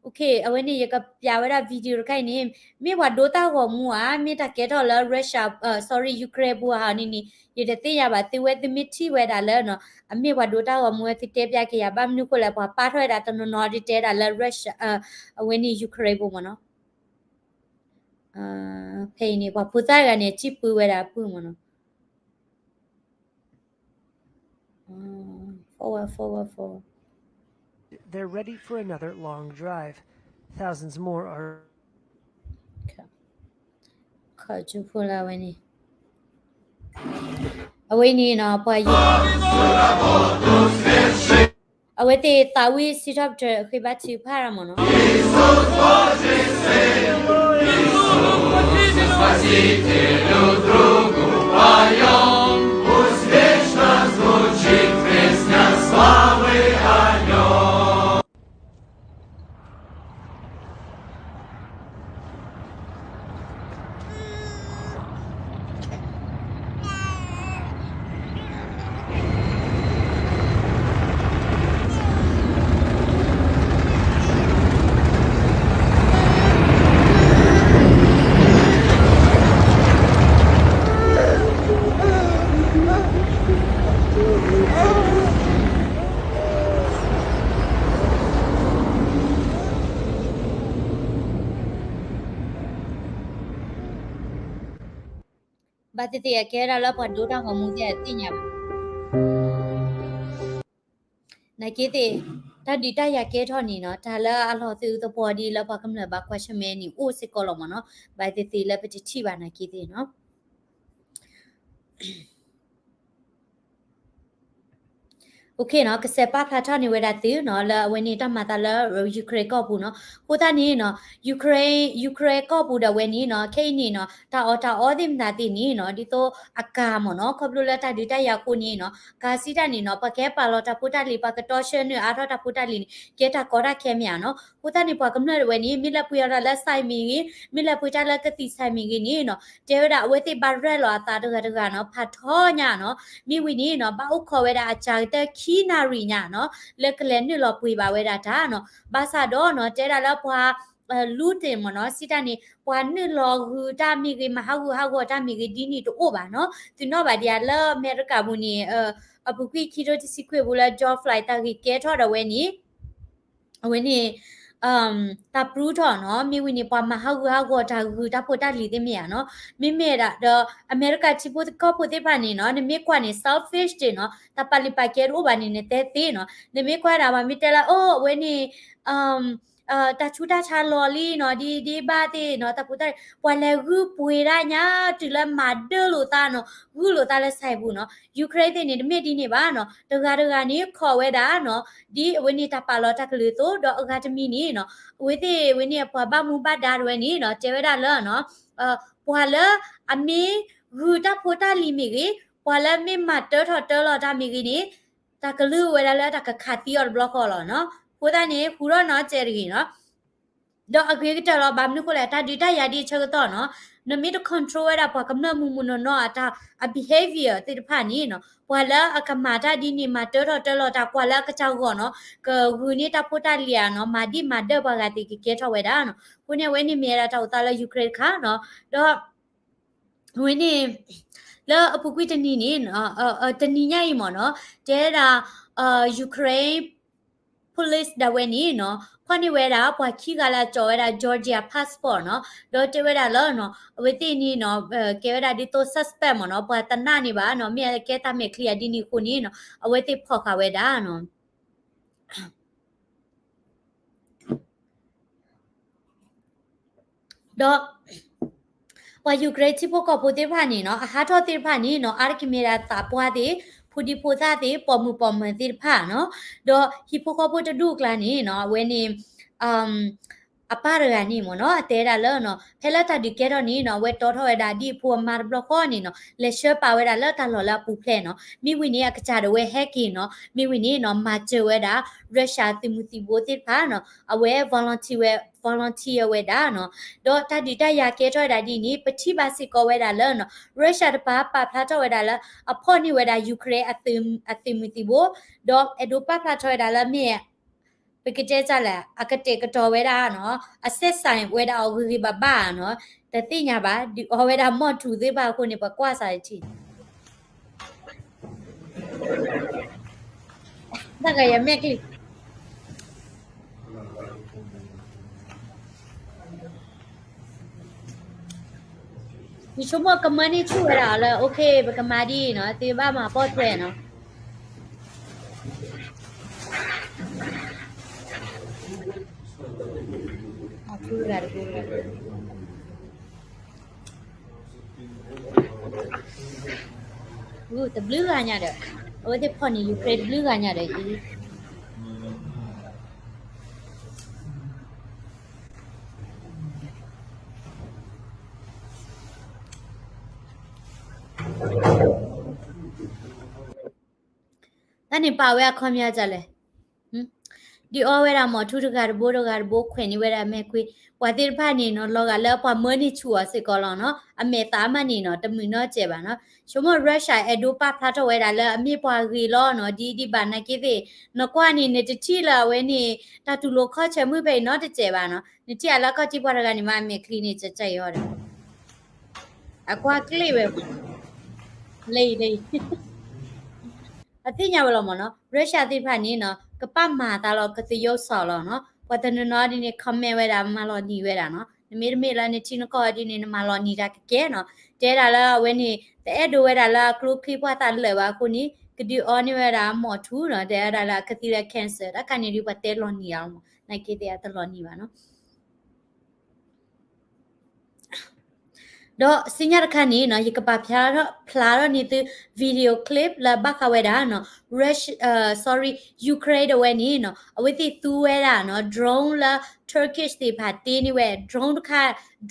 okay အဝဲန့ၣ် ယကပြဝဲဒၣ် video တခါအံၤန့ၣ် မ့ၢ်ပှၤဒိတၢ်ဂီၤမူဧါ မ့ၢ်တၢ်ကဲထီၣ်လၢ Russia, sorry, Ukraine ပူၤဧါန့ၣ်န့ၣ် ယတသ့ၣ်ညါဘၣ် သုဝဲသုမ့ၢ်ထံၣ်ဝဲဒၣ်လၢနီၤ အမ့ၢ်ပှၤဒိတၢ်ဂီၤမူဝဲ သုတဲပျးက့ၤယၤ ဘၣ်မနုၤဃိလဲၣ် ပှၤပာ်ထီၣ်ဝဲဒၣ်တနီၤနီၤဒ်တဲဒၣ်လၢ Russia, အဝဲန့ၣ် Ukraine ပူၤမ့ၢ်နီၤ ဖဲအံၤန့ၣ် ပှၤဖိသၣ်တဂၤန့ၣ် စံၣ်ပှ့ၤဝဲဒၣ်အပုၢ်မ့ၢ်နီၤ forward forward forward They're ready for another long drive. Thousands more are ခီၣ်ကၠူဖိလၢအဝဲန့ၣ် အဝဲန့ၣ်နီၤ ပှၤယ အဝဲသ့ၣ်သးဝံၣ်စံးထီၣ်ပတြၢၤဃ့ဘါထုကဖၣ်တၢ်မ့ၢ်နီၤ. ဘၣ်သ့ၣ်သ့ၣ်အကဲဝဲဒၣ်လၢပှၤဒိတၢ်ဂီၤမူသ့ၣ်အသ့ၣ်ညါဘၣ်. နာ်က့သ့ၣ်, တၢ်ဒုးတၢ်ယၤကဲထီၣ်န့ၣ်နီၤ, တၢ်လၢအလီၤသးသပှၢ်ဒ်လၢပှၤကမျၢၢ်ဘၣ်ကွၢ်ဆၢၣ်မဲာ်န့ၣ် အိၣ်စ့ၢ်ကီးလီၤမ့ၢ်နီၤ, ဘၣ်သ့ၣ်သ့ၣ်လၢပတထံၣ်ဘၣ်နာ်က့သ့ၣ်နီၤ. OK နီၤ, ကစဲးပာ်ဖျါထီၣ်န့ၢ်ဝဲဒၣ်သုနီၤ လၢအဝဲန့ၣ်တၢ်မၤသးလၢ Ukraine ကီၢ်ပူၤနီၤ. အဃိသတးန့ၣ်နီၤ Ukraine, Ukraine ကီၢ်ပူၤဒၣ်ဝဲန့ၣ်နီၤ, ခဲအံၤန့ၣ်နီၤ တၢ်အီၣ်တၢ်အီသ့ၣ်မတၤသ့ၣ်န့ၣ်နီၤ ဒ်သိးအကၤမ့ၢ်နီၤ, ခီဖျိလၢတၢ်ဒုးတၢ်ယၤအဃိန့ၣ်နီၤ ကၤစံးတၢ်န့ၣ်နီၤ ပှၤကဟဲပာ်လီၤတၢ်ဖိတၢ်လံၤ ပှၤကတီဆၢနုာ်အါထီၣ်တၢ်ဖိတၢ်လံၤန့ၣ် ကဲတၢ်ကီတၢ်ခဲမ့ၢ်ဧါနီၤ. အဃိသတးန့ၣ် ပှၤကမျၢၢ်ဒၣ်ဝဲန့ၣ် မ့ၢ်လဲၤပှ့ၤအီၣ်တၢ်လၢ site မ့ၢ်ဂ့ၤ, မ့ၢ်လဲၤပှ့ၤတၢ်လၢကသံၣ် site မ့ၢ်ဂ့ၤန့ၣ်နီၤ တဲဝဲဒၣ်အဝဲသ့ၣ်ဘၣ်ရဲၣ်လီၤအသးတဂၤတဂၤနီၤ ဖးထီညါနီၤ. မ့ၢ်ဝံၤန့ၣ်နီၤ ဘၣ်အိၣ်ခိးဝဲဒၣ်အစှၤကတၢၢ်ခံနၣ်ရံၣ်ညါနီၤ လၢကလဲၤနုာ်လီၤပှ့ၤဘၣ်ဝဲဒၣ်တၢ်နီၤ. ဘၣ်ဆၣ်ဒီးနီၤ တဲဒၣ်လၢပှၤ လူတ့ၢ်မ့ၢ်နီၤ စံးတၢ်န့ၣ် ပှၤနုာ်လီၤဂုာ်တၢ်မ့ၢ်ဂ့ၤ မၤဟးဂူာ်ဟးဂီၤတၢ်မ့ၢ်ဂ့ၤ ဒ်န့ၣ်တအိၣ်ဘၣ်နီၤ. သုနီၣ်ဘၣ်ဒံးဧါ လၢအမဲရကၤပူၤန့ၣ် အပူၤကွံာ်ခံထိတဆံခွံပူၤလၢ George Floyd တၢ်ဂ့ၢ်ကဲထီၣ်ဒီးဝဲန့ၣ် အဝဲန့ၣ် တၢ်ပြူထီၣ်နီၤ မ့ၢ်ဝံၤန့ၣ် ပှၤမၤဟးဂူာ်ဟးဂီၤတၢ်ဂုာ်တၢ်ဖိတၢ်လံၤသ့ၣ်မ့ၢ်ဧါနီၤ. မ့မ့ၢ်ဒၣ်ဒီး အမဲရကၤထံဖိကီၢ်ဖိသ့ၣ်တဖၣ်န့ၣ်နီၤ နမ့ၢ်ကွၢ်န့ၣ် selfish တ့ၢ်နီၤ တၢ်ပာ်လုၢ်ပာ်ကဲတအိၣ်ဘၣ်န့ၣ် နတဲသ့နီၤ. နမ့ၢ်ကွၢ်ဒၣ်ပှၤမ့ၢ်တဲလၢ အိၣ် အဝဲန့ၣ် တၢ်ဆူးတၢ်ဆါလီၤလံနီၤ ဒ်ဒ်ဘၣ်သ့ၣ်နီၤ တၢ်ဖိတၢ်လံၤ ပှၤလဲၤဂုာ်ပှ့ၤဒၣ်ညါ တုၤလၢမၤဒၢလိာ်သးနီၤ ဂုာ်လိာ်သးလၢ site ပူၤနီၤ. Ukraine သ့ၣ်န့ၣ် တမ့ၢ်ဒ်န့ၣ်ဘၣ်နီၤ တဂၤတဂၤန့ၣ် ခိးဝဲဒၣ်နီၤ ဒ်အဝဲန့ၣ်တၢ်ပာ်လီၤတၢ်ကလုၢ်အသိး ဒီးအဂၤတမံၤန့ၣ်နီၤ အဝဲသ့ၣ်ဝဲန့ၣ် ပှၤဘၣ်မူဘၣ်ဒါတဝဲန့ၣ်နီၤ တဲဝဲဒၣ်လၢ ပှၤလၢအမ့ၢ်ဂုာ်တၢ်ဖိတၢ်လံၤမ့ၢ်ဂ့ၤ ပှၤလၢမ့ၢ်မၤတၢထီၣ်တၢလီၤတၢ်မ့ၢ်ဂ့ၤန့ၣ် တၢ်ကလုၢ်ဝဲဒၣ်လၢတၢ်ကခးသံအီၤတဘျီဃီလီၤနီၤ. အဃိသတးန့ၣ် ဃုာ်ထီၣ်နီၤ တဲတဂ့ၤနီၤ ဒီးအဂ့ၤကတၢၢ်လီၤ ဘၣ်မနုၤအဃိလဲၣ် တၢ်ဒုးတၢ်ယၤဒ်အဆၢကတီၢ်နီၤ နမ့ၢ်တ control ဝဲဒၣ်ပှၤကမျၢၢ်မုၢ်မုၢ်နီၢ်နီၢ်အတၢ် အ behavior သ့ၣ်တဖၣ်န့ၣ်နီၤ ပှၤလၢအကမၤတၢ်ဒ်န့ၣ် မၤတၢထီၣ်တၢလီၤတၢ် ကွၢ်လၢအကစၢ်ဂီၢ်နီၤ ကဂုာ်န့ၢ်တၢ်ဖိတၢ်လံၤဧါနီၤ မၤဒံၣ်မၤဒၢၣ်ပှၤဂၤသ့ၣ်ကကဲထီၣ်ဝဲဒၣ်နီၤ. အဃိန့ၣ် အဝဲန့ၣ်မ့ၢ်ဝဲဒၣ်တၢ်အိၣ်သးလၢ Ukraine တခါနီၤ ဒီး အဝဲန့ၣ် လၢအပူၤကွံာ်တနံၤန့ၣ် တနံၤညါအံၤမ့ၢ်နီၤ တဲဒၣ် Ukraine police ဒၣ်ဝဲန့ၣ်နီၤ ဖီၣ်န့ၢ်ဝဲဒၣ် ပှၤခံဂၤလၢအကၠီၤဝဲဒၣ် Georgia passport နီၤ ဒီးတဲဝဲဒၣ်လၢ အဝဲသ့ၣ်န့ၣ်နီၤ ကဲဝဲဒၣ်ဒ်သိး suspect မ့ၢ်နီၤ ပှၤတနာ်န့ၢ်ဘၣ်နီၤ မ့ၢ်အကဲတၢ်မဲာ်ချံအဒ်န့ၣ်အဃိန့ၣ်နီၤ အဝဲသ့ၣ်ဖီၣ်ဃာ်ဝဲဒၣ်နီၤ ဒီး ပှၤ Ukraine ထံဖိကီၢ်ဖိသ့ၣ်တဖၣ်န့ၣ်နီၤ အဟးထီၣ်သ့ၣ်တဖၣ်န့ၣ်နီၤ အါတက့ၢ်မ့ၢ်ဒၣ်သးပှၢ်သ့ၣ် ဖိဒံဖိသၣ်သ့ၣ် ပိာ်မုၣ်ပိာ်မၢၤသ့ၣ်တဖၣ်နီၤ ဒီးဟံၣ်ဖိဃီဖိတဒူၣ်အကျါန့ၣ်နီၤ အဝဲန့ၣ် အပၢ်တဂၤန့ၣ်မ့ၢ်နီၤ အတဲဒၣ်လၢနီၤ ဖဲလၢတၢ်ဒုးကဲထီၣ်န့ၣ်နီၤ အဝဲတီထီၣ်ဝဲဒၣ်ဒ်အဖိအမါတဘျီဃီန့ၣ်နီၤ လဲၤဆှၢပာ်ဝဲဒၣ်လၢတၢ်လီၢ်လၢအပူၤဖျဲးနီၤ မ့ၢ်ဝံၤန့ၣ် အကစၢ်ဒၣ်ဝဲဟဲက့ၤနီၤ မ့ၢ်ဝံၤန့ၣ်နီၤ မၤစၢၤဝဲဒၣ် Russia သုးမုၢ်သံၣ်ဘိသ့ၣ်တဖၣ်နီၤ အဝဲ volunteer ဝဲ volunteer ဝဲဒၣ်နီၤ ဒီးတၢ်ဒုးတၢ်ယၤကဲထီၣ်ဝဲဒၣ်ဒ်န့ၣ် ပထံၣ်ဘၣ်စ့ၢ်ကီးဝဲဒၣ်လၢနီၤ Russia တပၤပာ်ဖျါထီၣ်ဝဲဒၣ်လၢ အဖီၣ်န့ၢ်ဝဲဒၣ် Ukraine အသုးမုၢ်သံၣ်ဘိ ဒီးအဲၣ်ဒိးပာ်ဖျါထီၣ်ဝဲဒၣ်လၢမ့ၢ် ပကတဲတၢ်လဲၣ် အကတဲာ်ကတီၤဝဲဒၣ်နီၤ အဆက်ဆံဝဲဒၣ်အီၤဂ့ၤဂ့ၤဘၣ်ဘၣ်နီၤ တသ့ၣ်ညါဘၣ် ဒုးအီဝဲဒၣ်မီၢ်ထူၣ်သ့ၣ်တဖၣ်အဃိန့ၣ် ပှၤကွၢ်စးတထံၣ် တၢ်ကယမဲာ်ကျံ ယဆိကမိၣ်ကမၢန့ၢ်ဆူၣ်ဝဲဒၣ်အီၤလၢ OK ပကမၤဒ်အံၤနီၤ သုဘၣ်မၤပိာ်ထွဲနီၤ တဘျုးဂၤညါဒီး အဝဲသ့ၣ်ဖီၣ်န့ၢ် Ukraine တဘျုးဂၤညါဒီးအံၤ န့ၣ်ပာ်ဝဲအခီပညီဒ်လဲၣ်. ဒုးအီဝဲဒၣ်မီၢ်ထူတဂၤတဘိတဂၤတဘိ ခွဲးန့ၢ်ဝဲဒၣ်မဲာ်ကွံာ် ပှၤသ့ၣ်တဖၣ်န့ၣ်နီၤ လီၤဂာ်လၢပှၤမၢန့ၢ်ဆူၣ်အီၤစ့ၢ်ကီးလီၤနီၤ. အမဲာ်သးမးန့ၣ်နီၤ တမုာ်နီတစဲးဘၣ်နီၤ. ဆိကမိၣ် Russia အဲၣ်ဒိးပာ်ဖျါထီၣ်ဝဲဒၣ်လၢအမ့ၢ်ပှၤဂ့ၤလီၤနီၤ ဒ်ဒံးဘၣ်နာ်က့သ့ၣ် နကွၢ်န့ၣ် နတထံၣ်လၢအဝဲန့ၣ် တၢ်တူၢ်လိာ်ခီၣ်ဆၢမုၢ်ဖဲအံၤနီတစဲးဘၣ်နီၤ. နထံၣ်အလၢခီၣ်ထံးပှၤတဂၤန့ၣ်မး အမဲာ်ချံန့ၣ် ကကအီၤဒီး အကွၢ်ကျ့ၣ်ဝဲ လၢအံၤလၢအံၤ အသ့ၣ်ညါဝဲလီၤမ့ၢ်နီၤ Russia သ့ၣ်တဖၣ်န့ၣ်နီၤ ကပာ်မၤအသးလီၤ ကသယိၣ်စီၤလီၤနီၤ. ပှၤတနီၤနီၤဒ်န့ၣ် comment ဝဲဒၣ် မၤလီၤနံၤဝဲဒၣ်နီၤ. နမ့ၢ်တမ့ၢ်လၢနထံနကီၢ်ဒ်န့ၣ် နမၤလီၤနံၤတၢ်ကကဲနီၤ. တဲဒၣ်လၢအဝဲန့ၣ် တအဲၣ်ဒိးဝဲဒၣ်လၢအကျိချံပှၢ်သးလၢာ်ဘၣ်အဃိန့ၣ် ကဒုးအီန့ၢ်ဝဲဒၣ်မီၢ်ထူနီၤ. တဲဝဲဒၣ်လၢအကသံလၢ cancer တၢ်ခါန့ၣ်ဒုးပှၤတဲလီၤနံၤအီၤမ့ၢ် နာ်က့သ့ၣ်အတလီၤနံၤဘၣ်နီၤ. ဒီးစံညါတခါန့ၣ်နီၤ ယကပာ်ဖျါထီၣ် ဖျါထီၣ်န့ၢ်သု video clip လၢဘၣ်ဃးဝဲဒၣ်နီၤ Russia, sorry, Ukraine ဒၣ်ဝဲန့ၣ်နီၤ အဝဲသ့ၣ်သူဝဲဒၣ်နီၤ drone လၢ Turkish သ့ၣ်တဖၣ်တ့န့ၢ်ဝဲ drone တခါ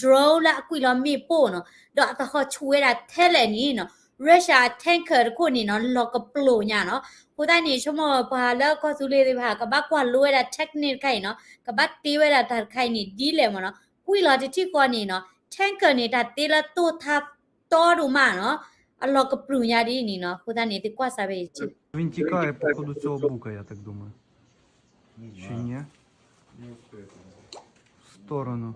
drone လၢအကွံာ်လီၤမ့ၣ်ပိၢ်နီၤ ဒီးအသဟီၣ်ဆူၣ်ဝဲဒၣ်ထဲလဲၣ်န့ၣ်နီၤ Russia tanker တခိၣ်န့ၣ်နီၤ လီၤကပျိာ်ညါနီၤ. အဃိသတးန့ၣ် ဆိကမိၣ်ပှၤလၢကီၢ်သူလ့ၤသ့ၣ်တဖၣ် ကဘၣ်ကွၢ်လိဝဲဒၣ် technique တခါအံၤနီၤ ကဘၣ်တ့ဝဲဒၣ်တၢ်တခါအံၤန့ၣ် ဒ်လဲၣ်မ့ၢ်နီၤ ကွံာ်လီၤတထံၣ်ဃီန့ၣ်နီၤ tanker န့ၣ် တၢ်တ့လၢတိၢ်ထါတီဒိၣ်မးနီၤ အလီၤကပျိာ်ညါဒ်န့ၣ်နီၤ. အဃိသတးန့ၣ် သုကွၢ်စးဖဲအံၤ Винтика и походу цього бука, я так думаю. Чи ні? В сторону.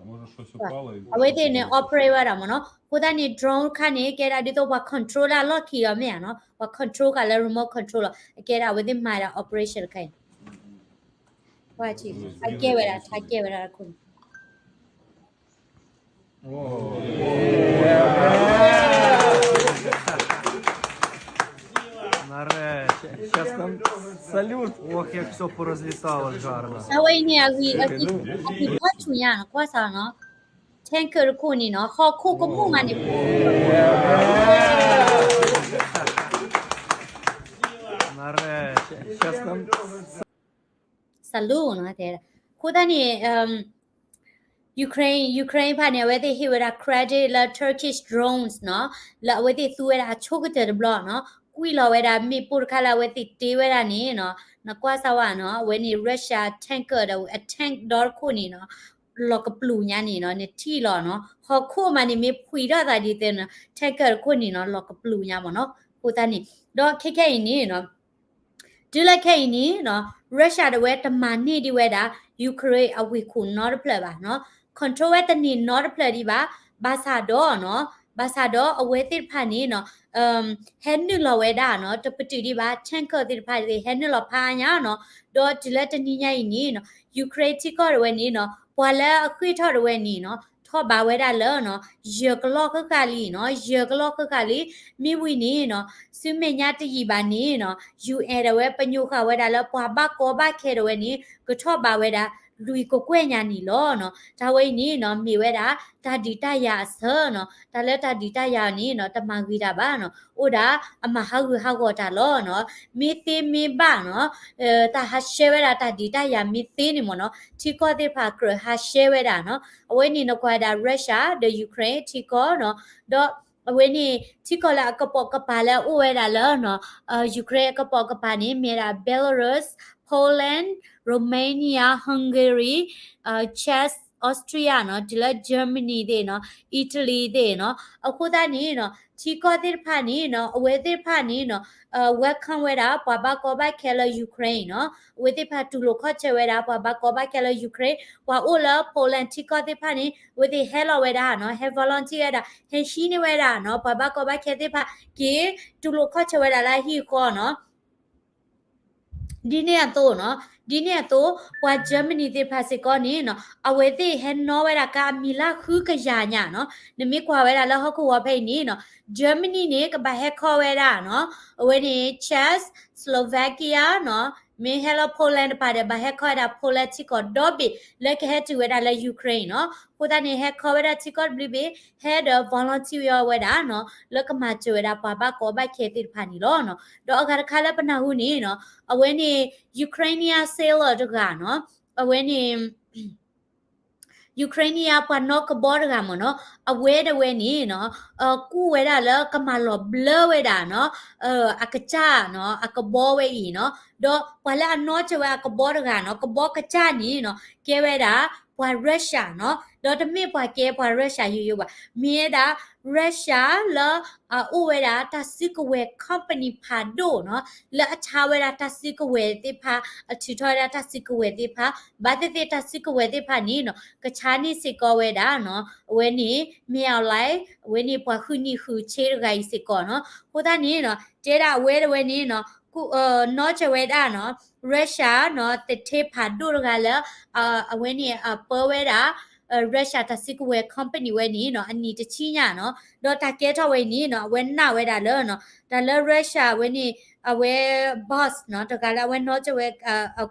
အဝဲသ့ၣ်န့ၣ် operate ဝဲဒၣ်မ့ၢ်နီၤ. အဃိသတးန့ၣ် drone တခါန့ၣ် ကဲဒၣ်ဒ်သိးပှၤ control လၢအလီၢ်ခံအီၤမ့ၢ်ဧါနီၤ ပှၤ control ဃာ်လၢ remote control လီၤ. အကဲဒၣ်အဝဲသ့ၣ်မၤဒၣ် operation တခါအံၤ ကွၢ်ထံ အကဲဝဲဒၣ် ထါကဲဝဲဒၣ်တခိၣ်န့ၣ် Нарешті. Щас там салют. Ох, як всьо порозліталось гарно. အဝဲအံၤန့ၣ် အဂံၢ် အဂံၢ်ထီၣ်ဆူၣ်ညါနီၤ ကွၢ်စးနီၤ tanker တခိၣ်န့ၣ်နီၤ ဟီၣ်ခိၣ်ကမူၣ်မးန့ၣ် Нарешті. Щас там салют နီၤ တဲဒၣ်. အဃိသတးန့ၣ် Ukraine, Ukraine တဖၣ်န့ၣ် အဝဲသ့ၣ်ဟ့ၣ်ဝဲဒၣ် credit လၢ Turkish drones နီၤ လၢအဝဲသ့ၣ်သူဝဲဒၣ်အဆိကတၢၢ်တဘျီနီၤ ကွံာ်လီၤဝဲဒၣ်မ့ၣ်ပိၢ်တခါလၢအဝဲသ့ၣ်တ့ဝဲဒၣ်န့ၣ်နီၤ နကွၢ်စၢ်ဝဲနီၤ အဝဲန့ၣ် Russia tanker ဒီးအ tank ဒီတခိၣ်န့ၣ်နီၤ လီၤကပျိာ်ညါန့ၣ်နီၤ နထံၣ်လီၤနီၤ ဟီၣ်ခိၣ်မးန့ၣ်မ့ၢ်ဖှံထီၣ်သးဒ်သိးနီၤ tanker တခိၣ်န့ၣ်နီၤ လီၤကပျိာ်ညါမ့ၢ်နီၤ အဃိသတးန့ၣ် ဒီးခဲခဲအံၤန့ၣ်နီၤ တုၤလၢခဲအံၤန့ၣ်နီၤ Russia ဒၣ်ဝဲတမၤန့ၢ်ဒံးဝဲဒၣ် Ukraine အဝ့ၢ်ခိၣ်နီတဖျၢၣ်ဘၣ်နီၤ control ဝဲတန့ၢ်နီတဖျၢၣ်ဒံးဘၣ် ဘၣ်ဆၣ်ဒီးနီၤ ဘၣ်ဆၣ်ဒီးအဝဲသ့ၣ်တဖၣ်န့ၣ်နီၤ ဟဲနုာ်လီၤဝဲဒၣ်နီၤ တပတုာ်ဒံးဘၣ် tanker သ့ၣ်တဖၣ်သ့ၣ် ဟဲနုာ်လီၤဖးညါနီၤ ဒီးတုၤလၢတနံၤညါအံၤန့ၣ်နီၤ Ukraine ထံကီၢ်ဒၣ်ဝဲန့ၣ်နီၤ ပှၤလၢအဃ့ၢ်ထီၣ်ဒၣ်ဝဲန့ၣ်နီၤ ထီၣ်ဘးဝဲဒၣ်လၢနီၤ ယဲၢ်ကလီၢ်ဃၣ်ဃၣ်လံနီၤ ယဲၢ်ကလီၢ်ဃၣ်ဃၣ်လံ မ့ၢ်ဝံၤန့ၣ်နီၤ ဆူမဲာ်ညါတယံာ်ဘၣ်န့ၣ်နီၤ UN ဒၣ်ဝဲပညိၣ်ဃာ်ဝဲဒၣ်လၢပှၤဘၣ်ကီဘၣ်ခဲဒၣ်ဝဲန့ၣ် ကထီၣ်ဘးဝဲဒၣ် လွံၢ်ကကွဲၢ်ညါန့ၣ်လီၤနီၤ တၢ်ဝဲအံၤန့ၣ်နီၤ မ့ၢ်ဝဲဒၣ် တၢ်ဒုးတၢ်ယၤအဆၢနီၤ တၢ်လၢတၢ်ဒုးတၢ်ယၤန့ၣ်နီၤ တမၤဂ့ၤတၢ်ဘၣ်နီၤ အိၣ်ဒၣ်အမၤဟးဂူာ်ဟးဂီၤတၢ်လီၤနီၤ မ့ၢ်သ့မ့ၢ်ဘၣ်နီၤ တၢ်ဟးရှဲဝဲဒၣ်တၢ်ဒုးတၢ်ယၤမ့ၢ်သ့န့ၣ်မ့ၢ်နီၤ ထံကီၢ်သ့ၣ်တဖၣ်ကြၢးဟးရှဲဝဲဒၣ်နီၤ အဝဲန့ၣ်နကွၢ်ဝဲဒၣ် Russia ဒီး Ukraine ထံကီၢ်နီၤ ဒီးအဝဲန့ၣ် ထံကီၢ်လၢအကပိာ်ကပၤလၢအအိၣ်ဝဲဒၣ်လၢနီၤ Ukraine အကပိာ်ကပၤန့ၣ် မ့ၢ်ဒၣ် Belarus, Poland, Romania, Hungary, Czech, Austria နီၤ တုၤလၢ Germany သ့ၣ်နီၤ Italy သ့ၣ်နီၤ အဃိသတးန့ၣ်နီၤ ထံကီၢ်သ့ၣ်တဖၣ်န့ၣ်နီၤ အဝဲသ့ၣ်တဖၣ်န့ၣ်နီၤ welcome ဝဲဒၣ် ပှၤဘၣ်ကီဘၣ်ခဲလၢ Ukraine နီၤ အဝဲသ့ၣ်တဖၣ်တူၢ်လိာ်ခီၣ်ဆၢဝဲဒၣ် ပှၤဘၣ်ကီဘၣ်ခဲလၢ Ukraine ပှၤအိၣ်လၢ Poland ထံကီၢ်သ့ၣ်တဖၣ်န့ၣ် အဝဲသ့ၣ်ဟဲလီၤဝဲဒၣ်နီၤ ဟဲ volunteer ဝဲဒၣ် ဟဲဟံးန့ၢ်ဝဲဒၣ်နီၤ ပှၤဘၣ်ကီဘၣ်ခဲသ့ၣ်တဖၣ် က့ၤတူၢ်လိာ်ခီၣ်ဆၢဝဲဒၣ်လၢအဟံၣ်အဃီနီၤ ဒ်န့ၣ်အသိးနီၤ ဒ်န့ၣ်အသိး ပှၤ Germany သ့ၣ်တဖၣ်စ့ၢ်ကီးန့ၣ်နီၤ အဝဲသ့ၣ်ဟဲနီၣ်ဝဲဒၣ်ကါအမံၤလၢဃုကယၤညါနီၤ နမ့ၢ်ကွၢ်ဝဲဒၣ်လၢဟီၣ်ခိၣ်ဝီဖဲအံၤန့ၣ်နီၤ Germany န့ၣ် ကဘၣ်ဟဲခီဝဲဒၣ်နီၤ အဝဲန့ၣ် Czech, Slovakia နီၤ မ့ၢ်ဟဲလီၤ Poland တဖၣ်ဒီး ဘၣ်ဟဲခီဝဲဒၣ် Poland ထံကီၢ်ဒီဘ့ၣ် လၢကဟဲတုၤဝဲဒၣ်လၢ Ukraine နီၤ အဃိသတးန့ၣ် ဟဲခီဝဲဒၣ်ထံကီၢ်တဘျုးဘ့ၣ် ဟဲဒီး volunteer ဝဲဒၣ်နီၤ လၢကမၤစၢၤဝဲဒၣ်ပှၤဘၣ်ကီဘၣ်ခဲသ့ၣ်တဖၣ်န့ၣ်လီၤနီၤ ဒီးအဂၤတခါလၢပနၢ်ဟူန့ၣ်နီၤ အဝဲန့ၣ် Ukrainian sailor တဂၤနီၤ အဝဲန့ၣ် Czech Ukraine န့ၣ် ပှၤနီၣ်ကဘီတဂၤမ့ၢ်နီၤ, အဝဲဒၣ်ဝဲန့ၣ်နီၤ ကူၣ်ဝဲဒၣ်လၢကမၤလီၤဘျၢဝဲဒၣ်နီၤ အကစၢ်နီၤ အကဘီဝဲအံၤနီၤ, ဒီးပှၤလၢအနီၣ်စၢၤဝဲအကဘီတဂၤနီၤ ကဘီကစၢ်န့ၣ်နီၤ ကဲဝဲဒၣ် ပှၤ Russia နီၤ, ဒီးတမ့ၢ်ပှၤကဲပှၤ Russia ယိယိဘၣ်, မ့ၢ်ဝဲဒၣ် Russia လၢ အအိၣ်ဝဲဒၣ်တၢ်စုကဝဲၤ company ဖးဒိၣ်နီၤ, လၢအဆါဝဲဒၣ်တၢ်စုကဝဲၤသ့ၣ်တဖၣ်, အထုးထီၣ်ဝဲဒၣ်တၢ်စုကဝဲၤသ့ၣ်တဖၣ်, ဘၣ်သ့ၣ်သ့ၣ်တၢ်စုကဝဲၤသ့ၣ်တဖၣ်န့ၣ်နီၤ ကဆါန့ၢ်စ့ၢ်ကီးဝဲဒၣ်နီၤ, အဝဲန့ၣ် မ့ၢ်အီၤလဲၣ်, အဝဲန့ၣ်ပှၤဃုနံၤဃုဆ့တဂၤအံၤစ့ၢ်ကီးနီၤ, အဃိသတးန့ၣ်နီၤ တဲဒၣ်အဝဲတဝဲန့ၣ်နီၤ ကူၣ် နီၣ်စၢၤဝဲဒၣ်နီၤ Russia နီၤ သထ့ဖးဒိၣ်တဂၤလၢ အဝဲန့ၣ်အပၢဝဲဒၣ် Russia တၢ်စုကဝဲၤ company ဝဲန့ၣ်နီၤ အနံၤတဆံညါနီၤ, ဒီးတၢ်ကဲထီၣ်ဝဲအံၤန့ၣ်နီၤ အဝဲနာ်ဝဲဒၣ်လၢနီၤ တၢ်လၢ Russia ဝဲန့ၣ် အဝဲ boss နီၤ တဂၤလၢအဝဲနီၣ်စၢၤဝဲ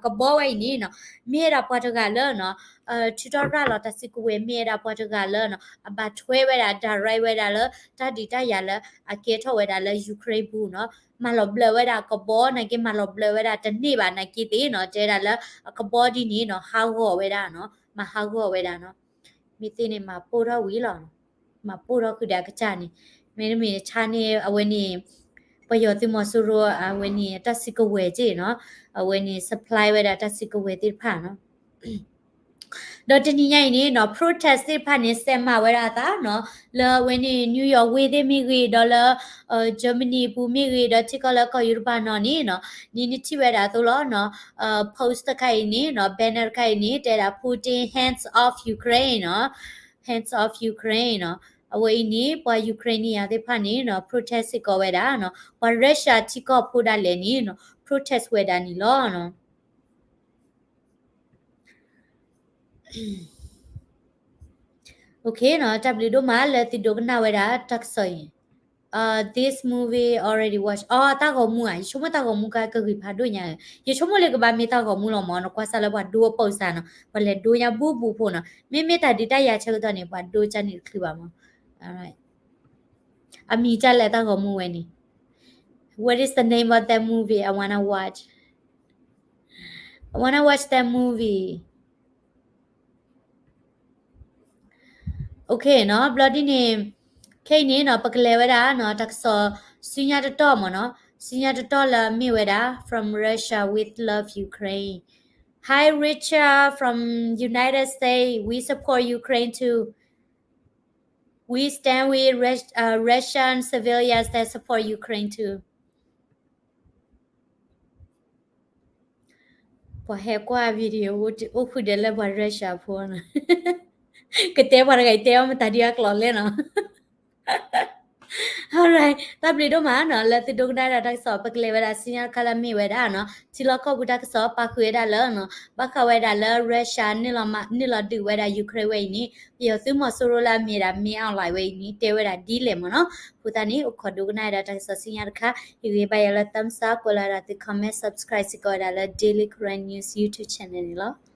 ကဘီဝဲအံၤန့ၣ်နီၤ မ့ၢ်ဝဲဒၣ်ပှၤတဂၤလၢနီၤ ထုးထီၣ်ရၤလီၤတၢ်စုကဝဲၤ မ့ၢ်ဝဲဒၣ်ပှၤတဂၤလၢနီၤ အဘၣ်ထွဲဝဲဒၣ် direct ဝဲဒၣ်လၢ တၢ်ဒုးတၢ်ယၤလၢအကဲထီၣ်ဝဲဒၣ်လၢ Ukraine ပူၤနီၤ, မၤလီၤဘျၢဝဲဒၣ်ကဘီ နာ်က့မၤလီၤဘျၢဝဲဒၣ်တန့ၢ်ဘၣ် နာ်က့သ့ၣ်နီၤ တဲဝဲဒၣ်လၢအကဘီဒ်န့ၣ်နီၤ ဟးဂီၤဝဲဒၣ်နီၤ မၤဟးဂီၤဝဲဒၣ်နီၤ, မ့ၢ်သ့ၣ်န့ၣ် မၤပိၢ်ထီၣ်ဝံၤလီၤ, မၤပိၢ်ထီၣ်ဃုာ်ဒီးအကစၢ်န့ၣ်, မ့တမ့ၢ်ဆါန့ၣ် အဝဲန့ၣ် ပယီၤသုးမီၤစိရိၤ အဝဲန့ၣ် တၢ်စုကဝဲၤက့ၢ်နီၤ, အဝဲန့ၣ် supply ဝဲဒၣ်တၢ်စုကဝဲၤသ့ၣ်တဖၣ်နီၤ ဒီးတနံၤညါအံၤန့ၣ်နီၤ protest သ့ၣ်တဖၣ်န့ၣ် စဲးမၤဝဲဒၣ်အသးနီၤ, လၢအဝဲန့ၣ် New York ဝ့ၢ်သ့ၣ်မ့ၢ်ဂ့ၤ ဒီးလၢ Germany ပူၤမ့ၢ်ဂ့ၤ ဒီးထံကီၢ်လၢကီၢ်ယူရပၤနီၤန့ၣ်နီၤ, ဒ်နထံၣ်ဝဲဒၣ်အသိးလီၤနီၤ, post တခါအံၤန့ၣ်နီၤ banner တခါအံၤန့ၣ် တဲဒၣ် Putin hands off Ukraine နီၤ, hands off Ukraine နီၤ, အဝဲအံၤန့ၣ် ပှၤ Ukraine န့ၣ်ယၤသ့ၣ်တဖၣ်န့ၣ်နီၤ protest စ့ၢ်ကီးဝဲဒၣ်နီၤ, ပှၤ Russia ထံကီၢ်ဖိဒၣ်လဲာ်န့ၣ်နီၤ protest ဝဲဒၣ်န့ၣ်လီၤနီၤ. Okay နီၤ, တၢ်ဘျုးဒိၣ်မးလၢသုဒိကနၣ်ဝဲဒၣ်တၢ်ကစီၣ်အံၤ. This movie already watch. အီ တၢ်ဂီၤမူဧါ, ယဆိကမိၣ်တၢ်ဂီၤမူကကဂ့ၤဖးဒိၣ်ညါ, ယဆိကမိၣ်လၢကဘၣ်မ့ၢ်တၢ်ဂီၤမူလီၤမး, နကွၢ်စၢ်လၢပှၤဒိအပိာ်စၢ်နီၤ, ပှၤလဲၤဒိညါဘူးဘူးဖိနီၤ, မ့မ့ၢ်တၢ်ဒုးတၢ်ယၤဆၢကတီၢ်န့ၣ် ပှၤဒိကၢ်န့ၣ်တချုးဘၣ်မး. အမံၤတၢ်လဲၣ်တၢ်ဂီၤမူဝဲန့ၣ်. What is the name of that movie? I wanna watch. I wanna watch that movie. Okay နီၤ, ဘျီဒ်န့ၣ် ခဲအံၤန့ၣ်နီၤ ပကလဲၤဝဲဒၣ်နီၤ တၢ်ကစီၣ်ဆူညါတတီၢ်မ့ၢ်နီၤ, ဆူညါတတီၢ်လၢအမ့ၢ်ဝဲဒၣ် from Russia with love Ukraine. Hi Richard from United States, we support Ukraine too. We stand with Rus- uh, Russian civilians that support Ukraine too. ပှၤဟဲကွၢ် video အိၣ်ဃုာ်ဒီးလၢပှၤ Russia ဖိနီၤ, ကတဲပှၤတဂၤအံၤတဲအီၤမတၤဒ်အကျိာ်လဲၣ်နီၤ. Alright, တၢ်ဘျုးဒိၣ်မးနီၤ လၢသုဒိကနၣ်ဒၣ်တၢ်ကစီၣ် ပကလဲၤဝဲဒၣ်ဆူညါတခါလၢအမ့ၢ်ဝဲဒၣ်နီၤ ထံလီၢ်ကီၢ်ပူၤတၢ်ကစီၣ် ပာ်ဃုာ်ဝဲဒၣ်လၢနီၤ ဘၣ်ဃးဝဲဒၣ်လၢ Russia နုာ်လီၤမၤ နုာ်လီၤဒုးဝဲဒၣ် Ukraine ဝဲအံၤန့ၣ် ပယီၤသုးမီၤစိရိၤလၢအမ့ၢ်ဒၣ် မင်းအောင်လှိုင် ဝဲအံၤန့ၣ် တဲဝဲဒၣ်ဒ်လဲၣ်မ့ၢ်နီၤ. အဃိသတးန့ၣ် အိၣ်ခိးဒိကနၣ်ဝဲဒၣ်တၢ်ကစီၣ်ဆူညါတခါ ဟ့ၣ်ဂံၢ်ဘါယၤလၢ thumbs up ကွဲးလီၤဝဲဒၣ်သု comment, subscribe စ့ၢ်ကီးဝဲဒၣ်လၢ Daily Karen News YouTube channel န့ၣ်လီၤ.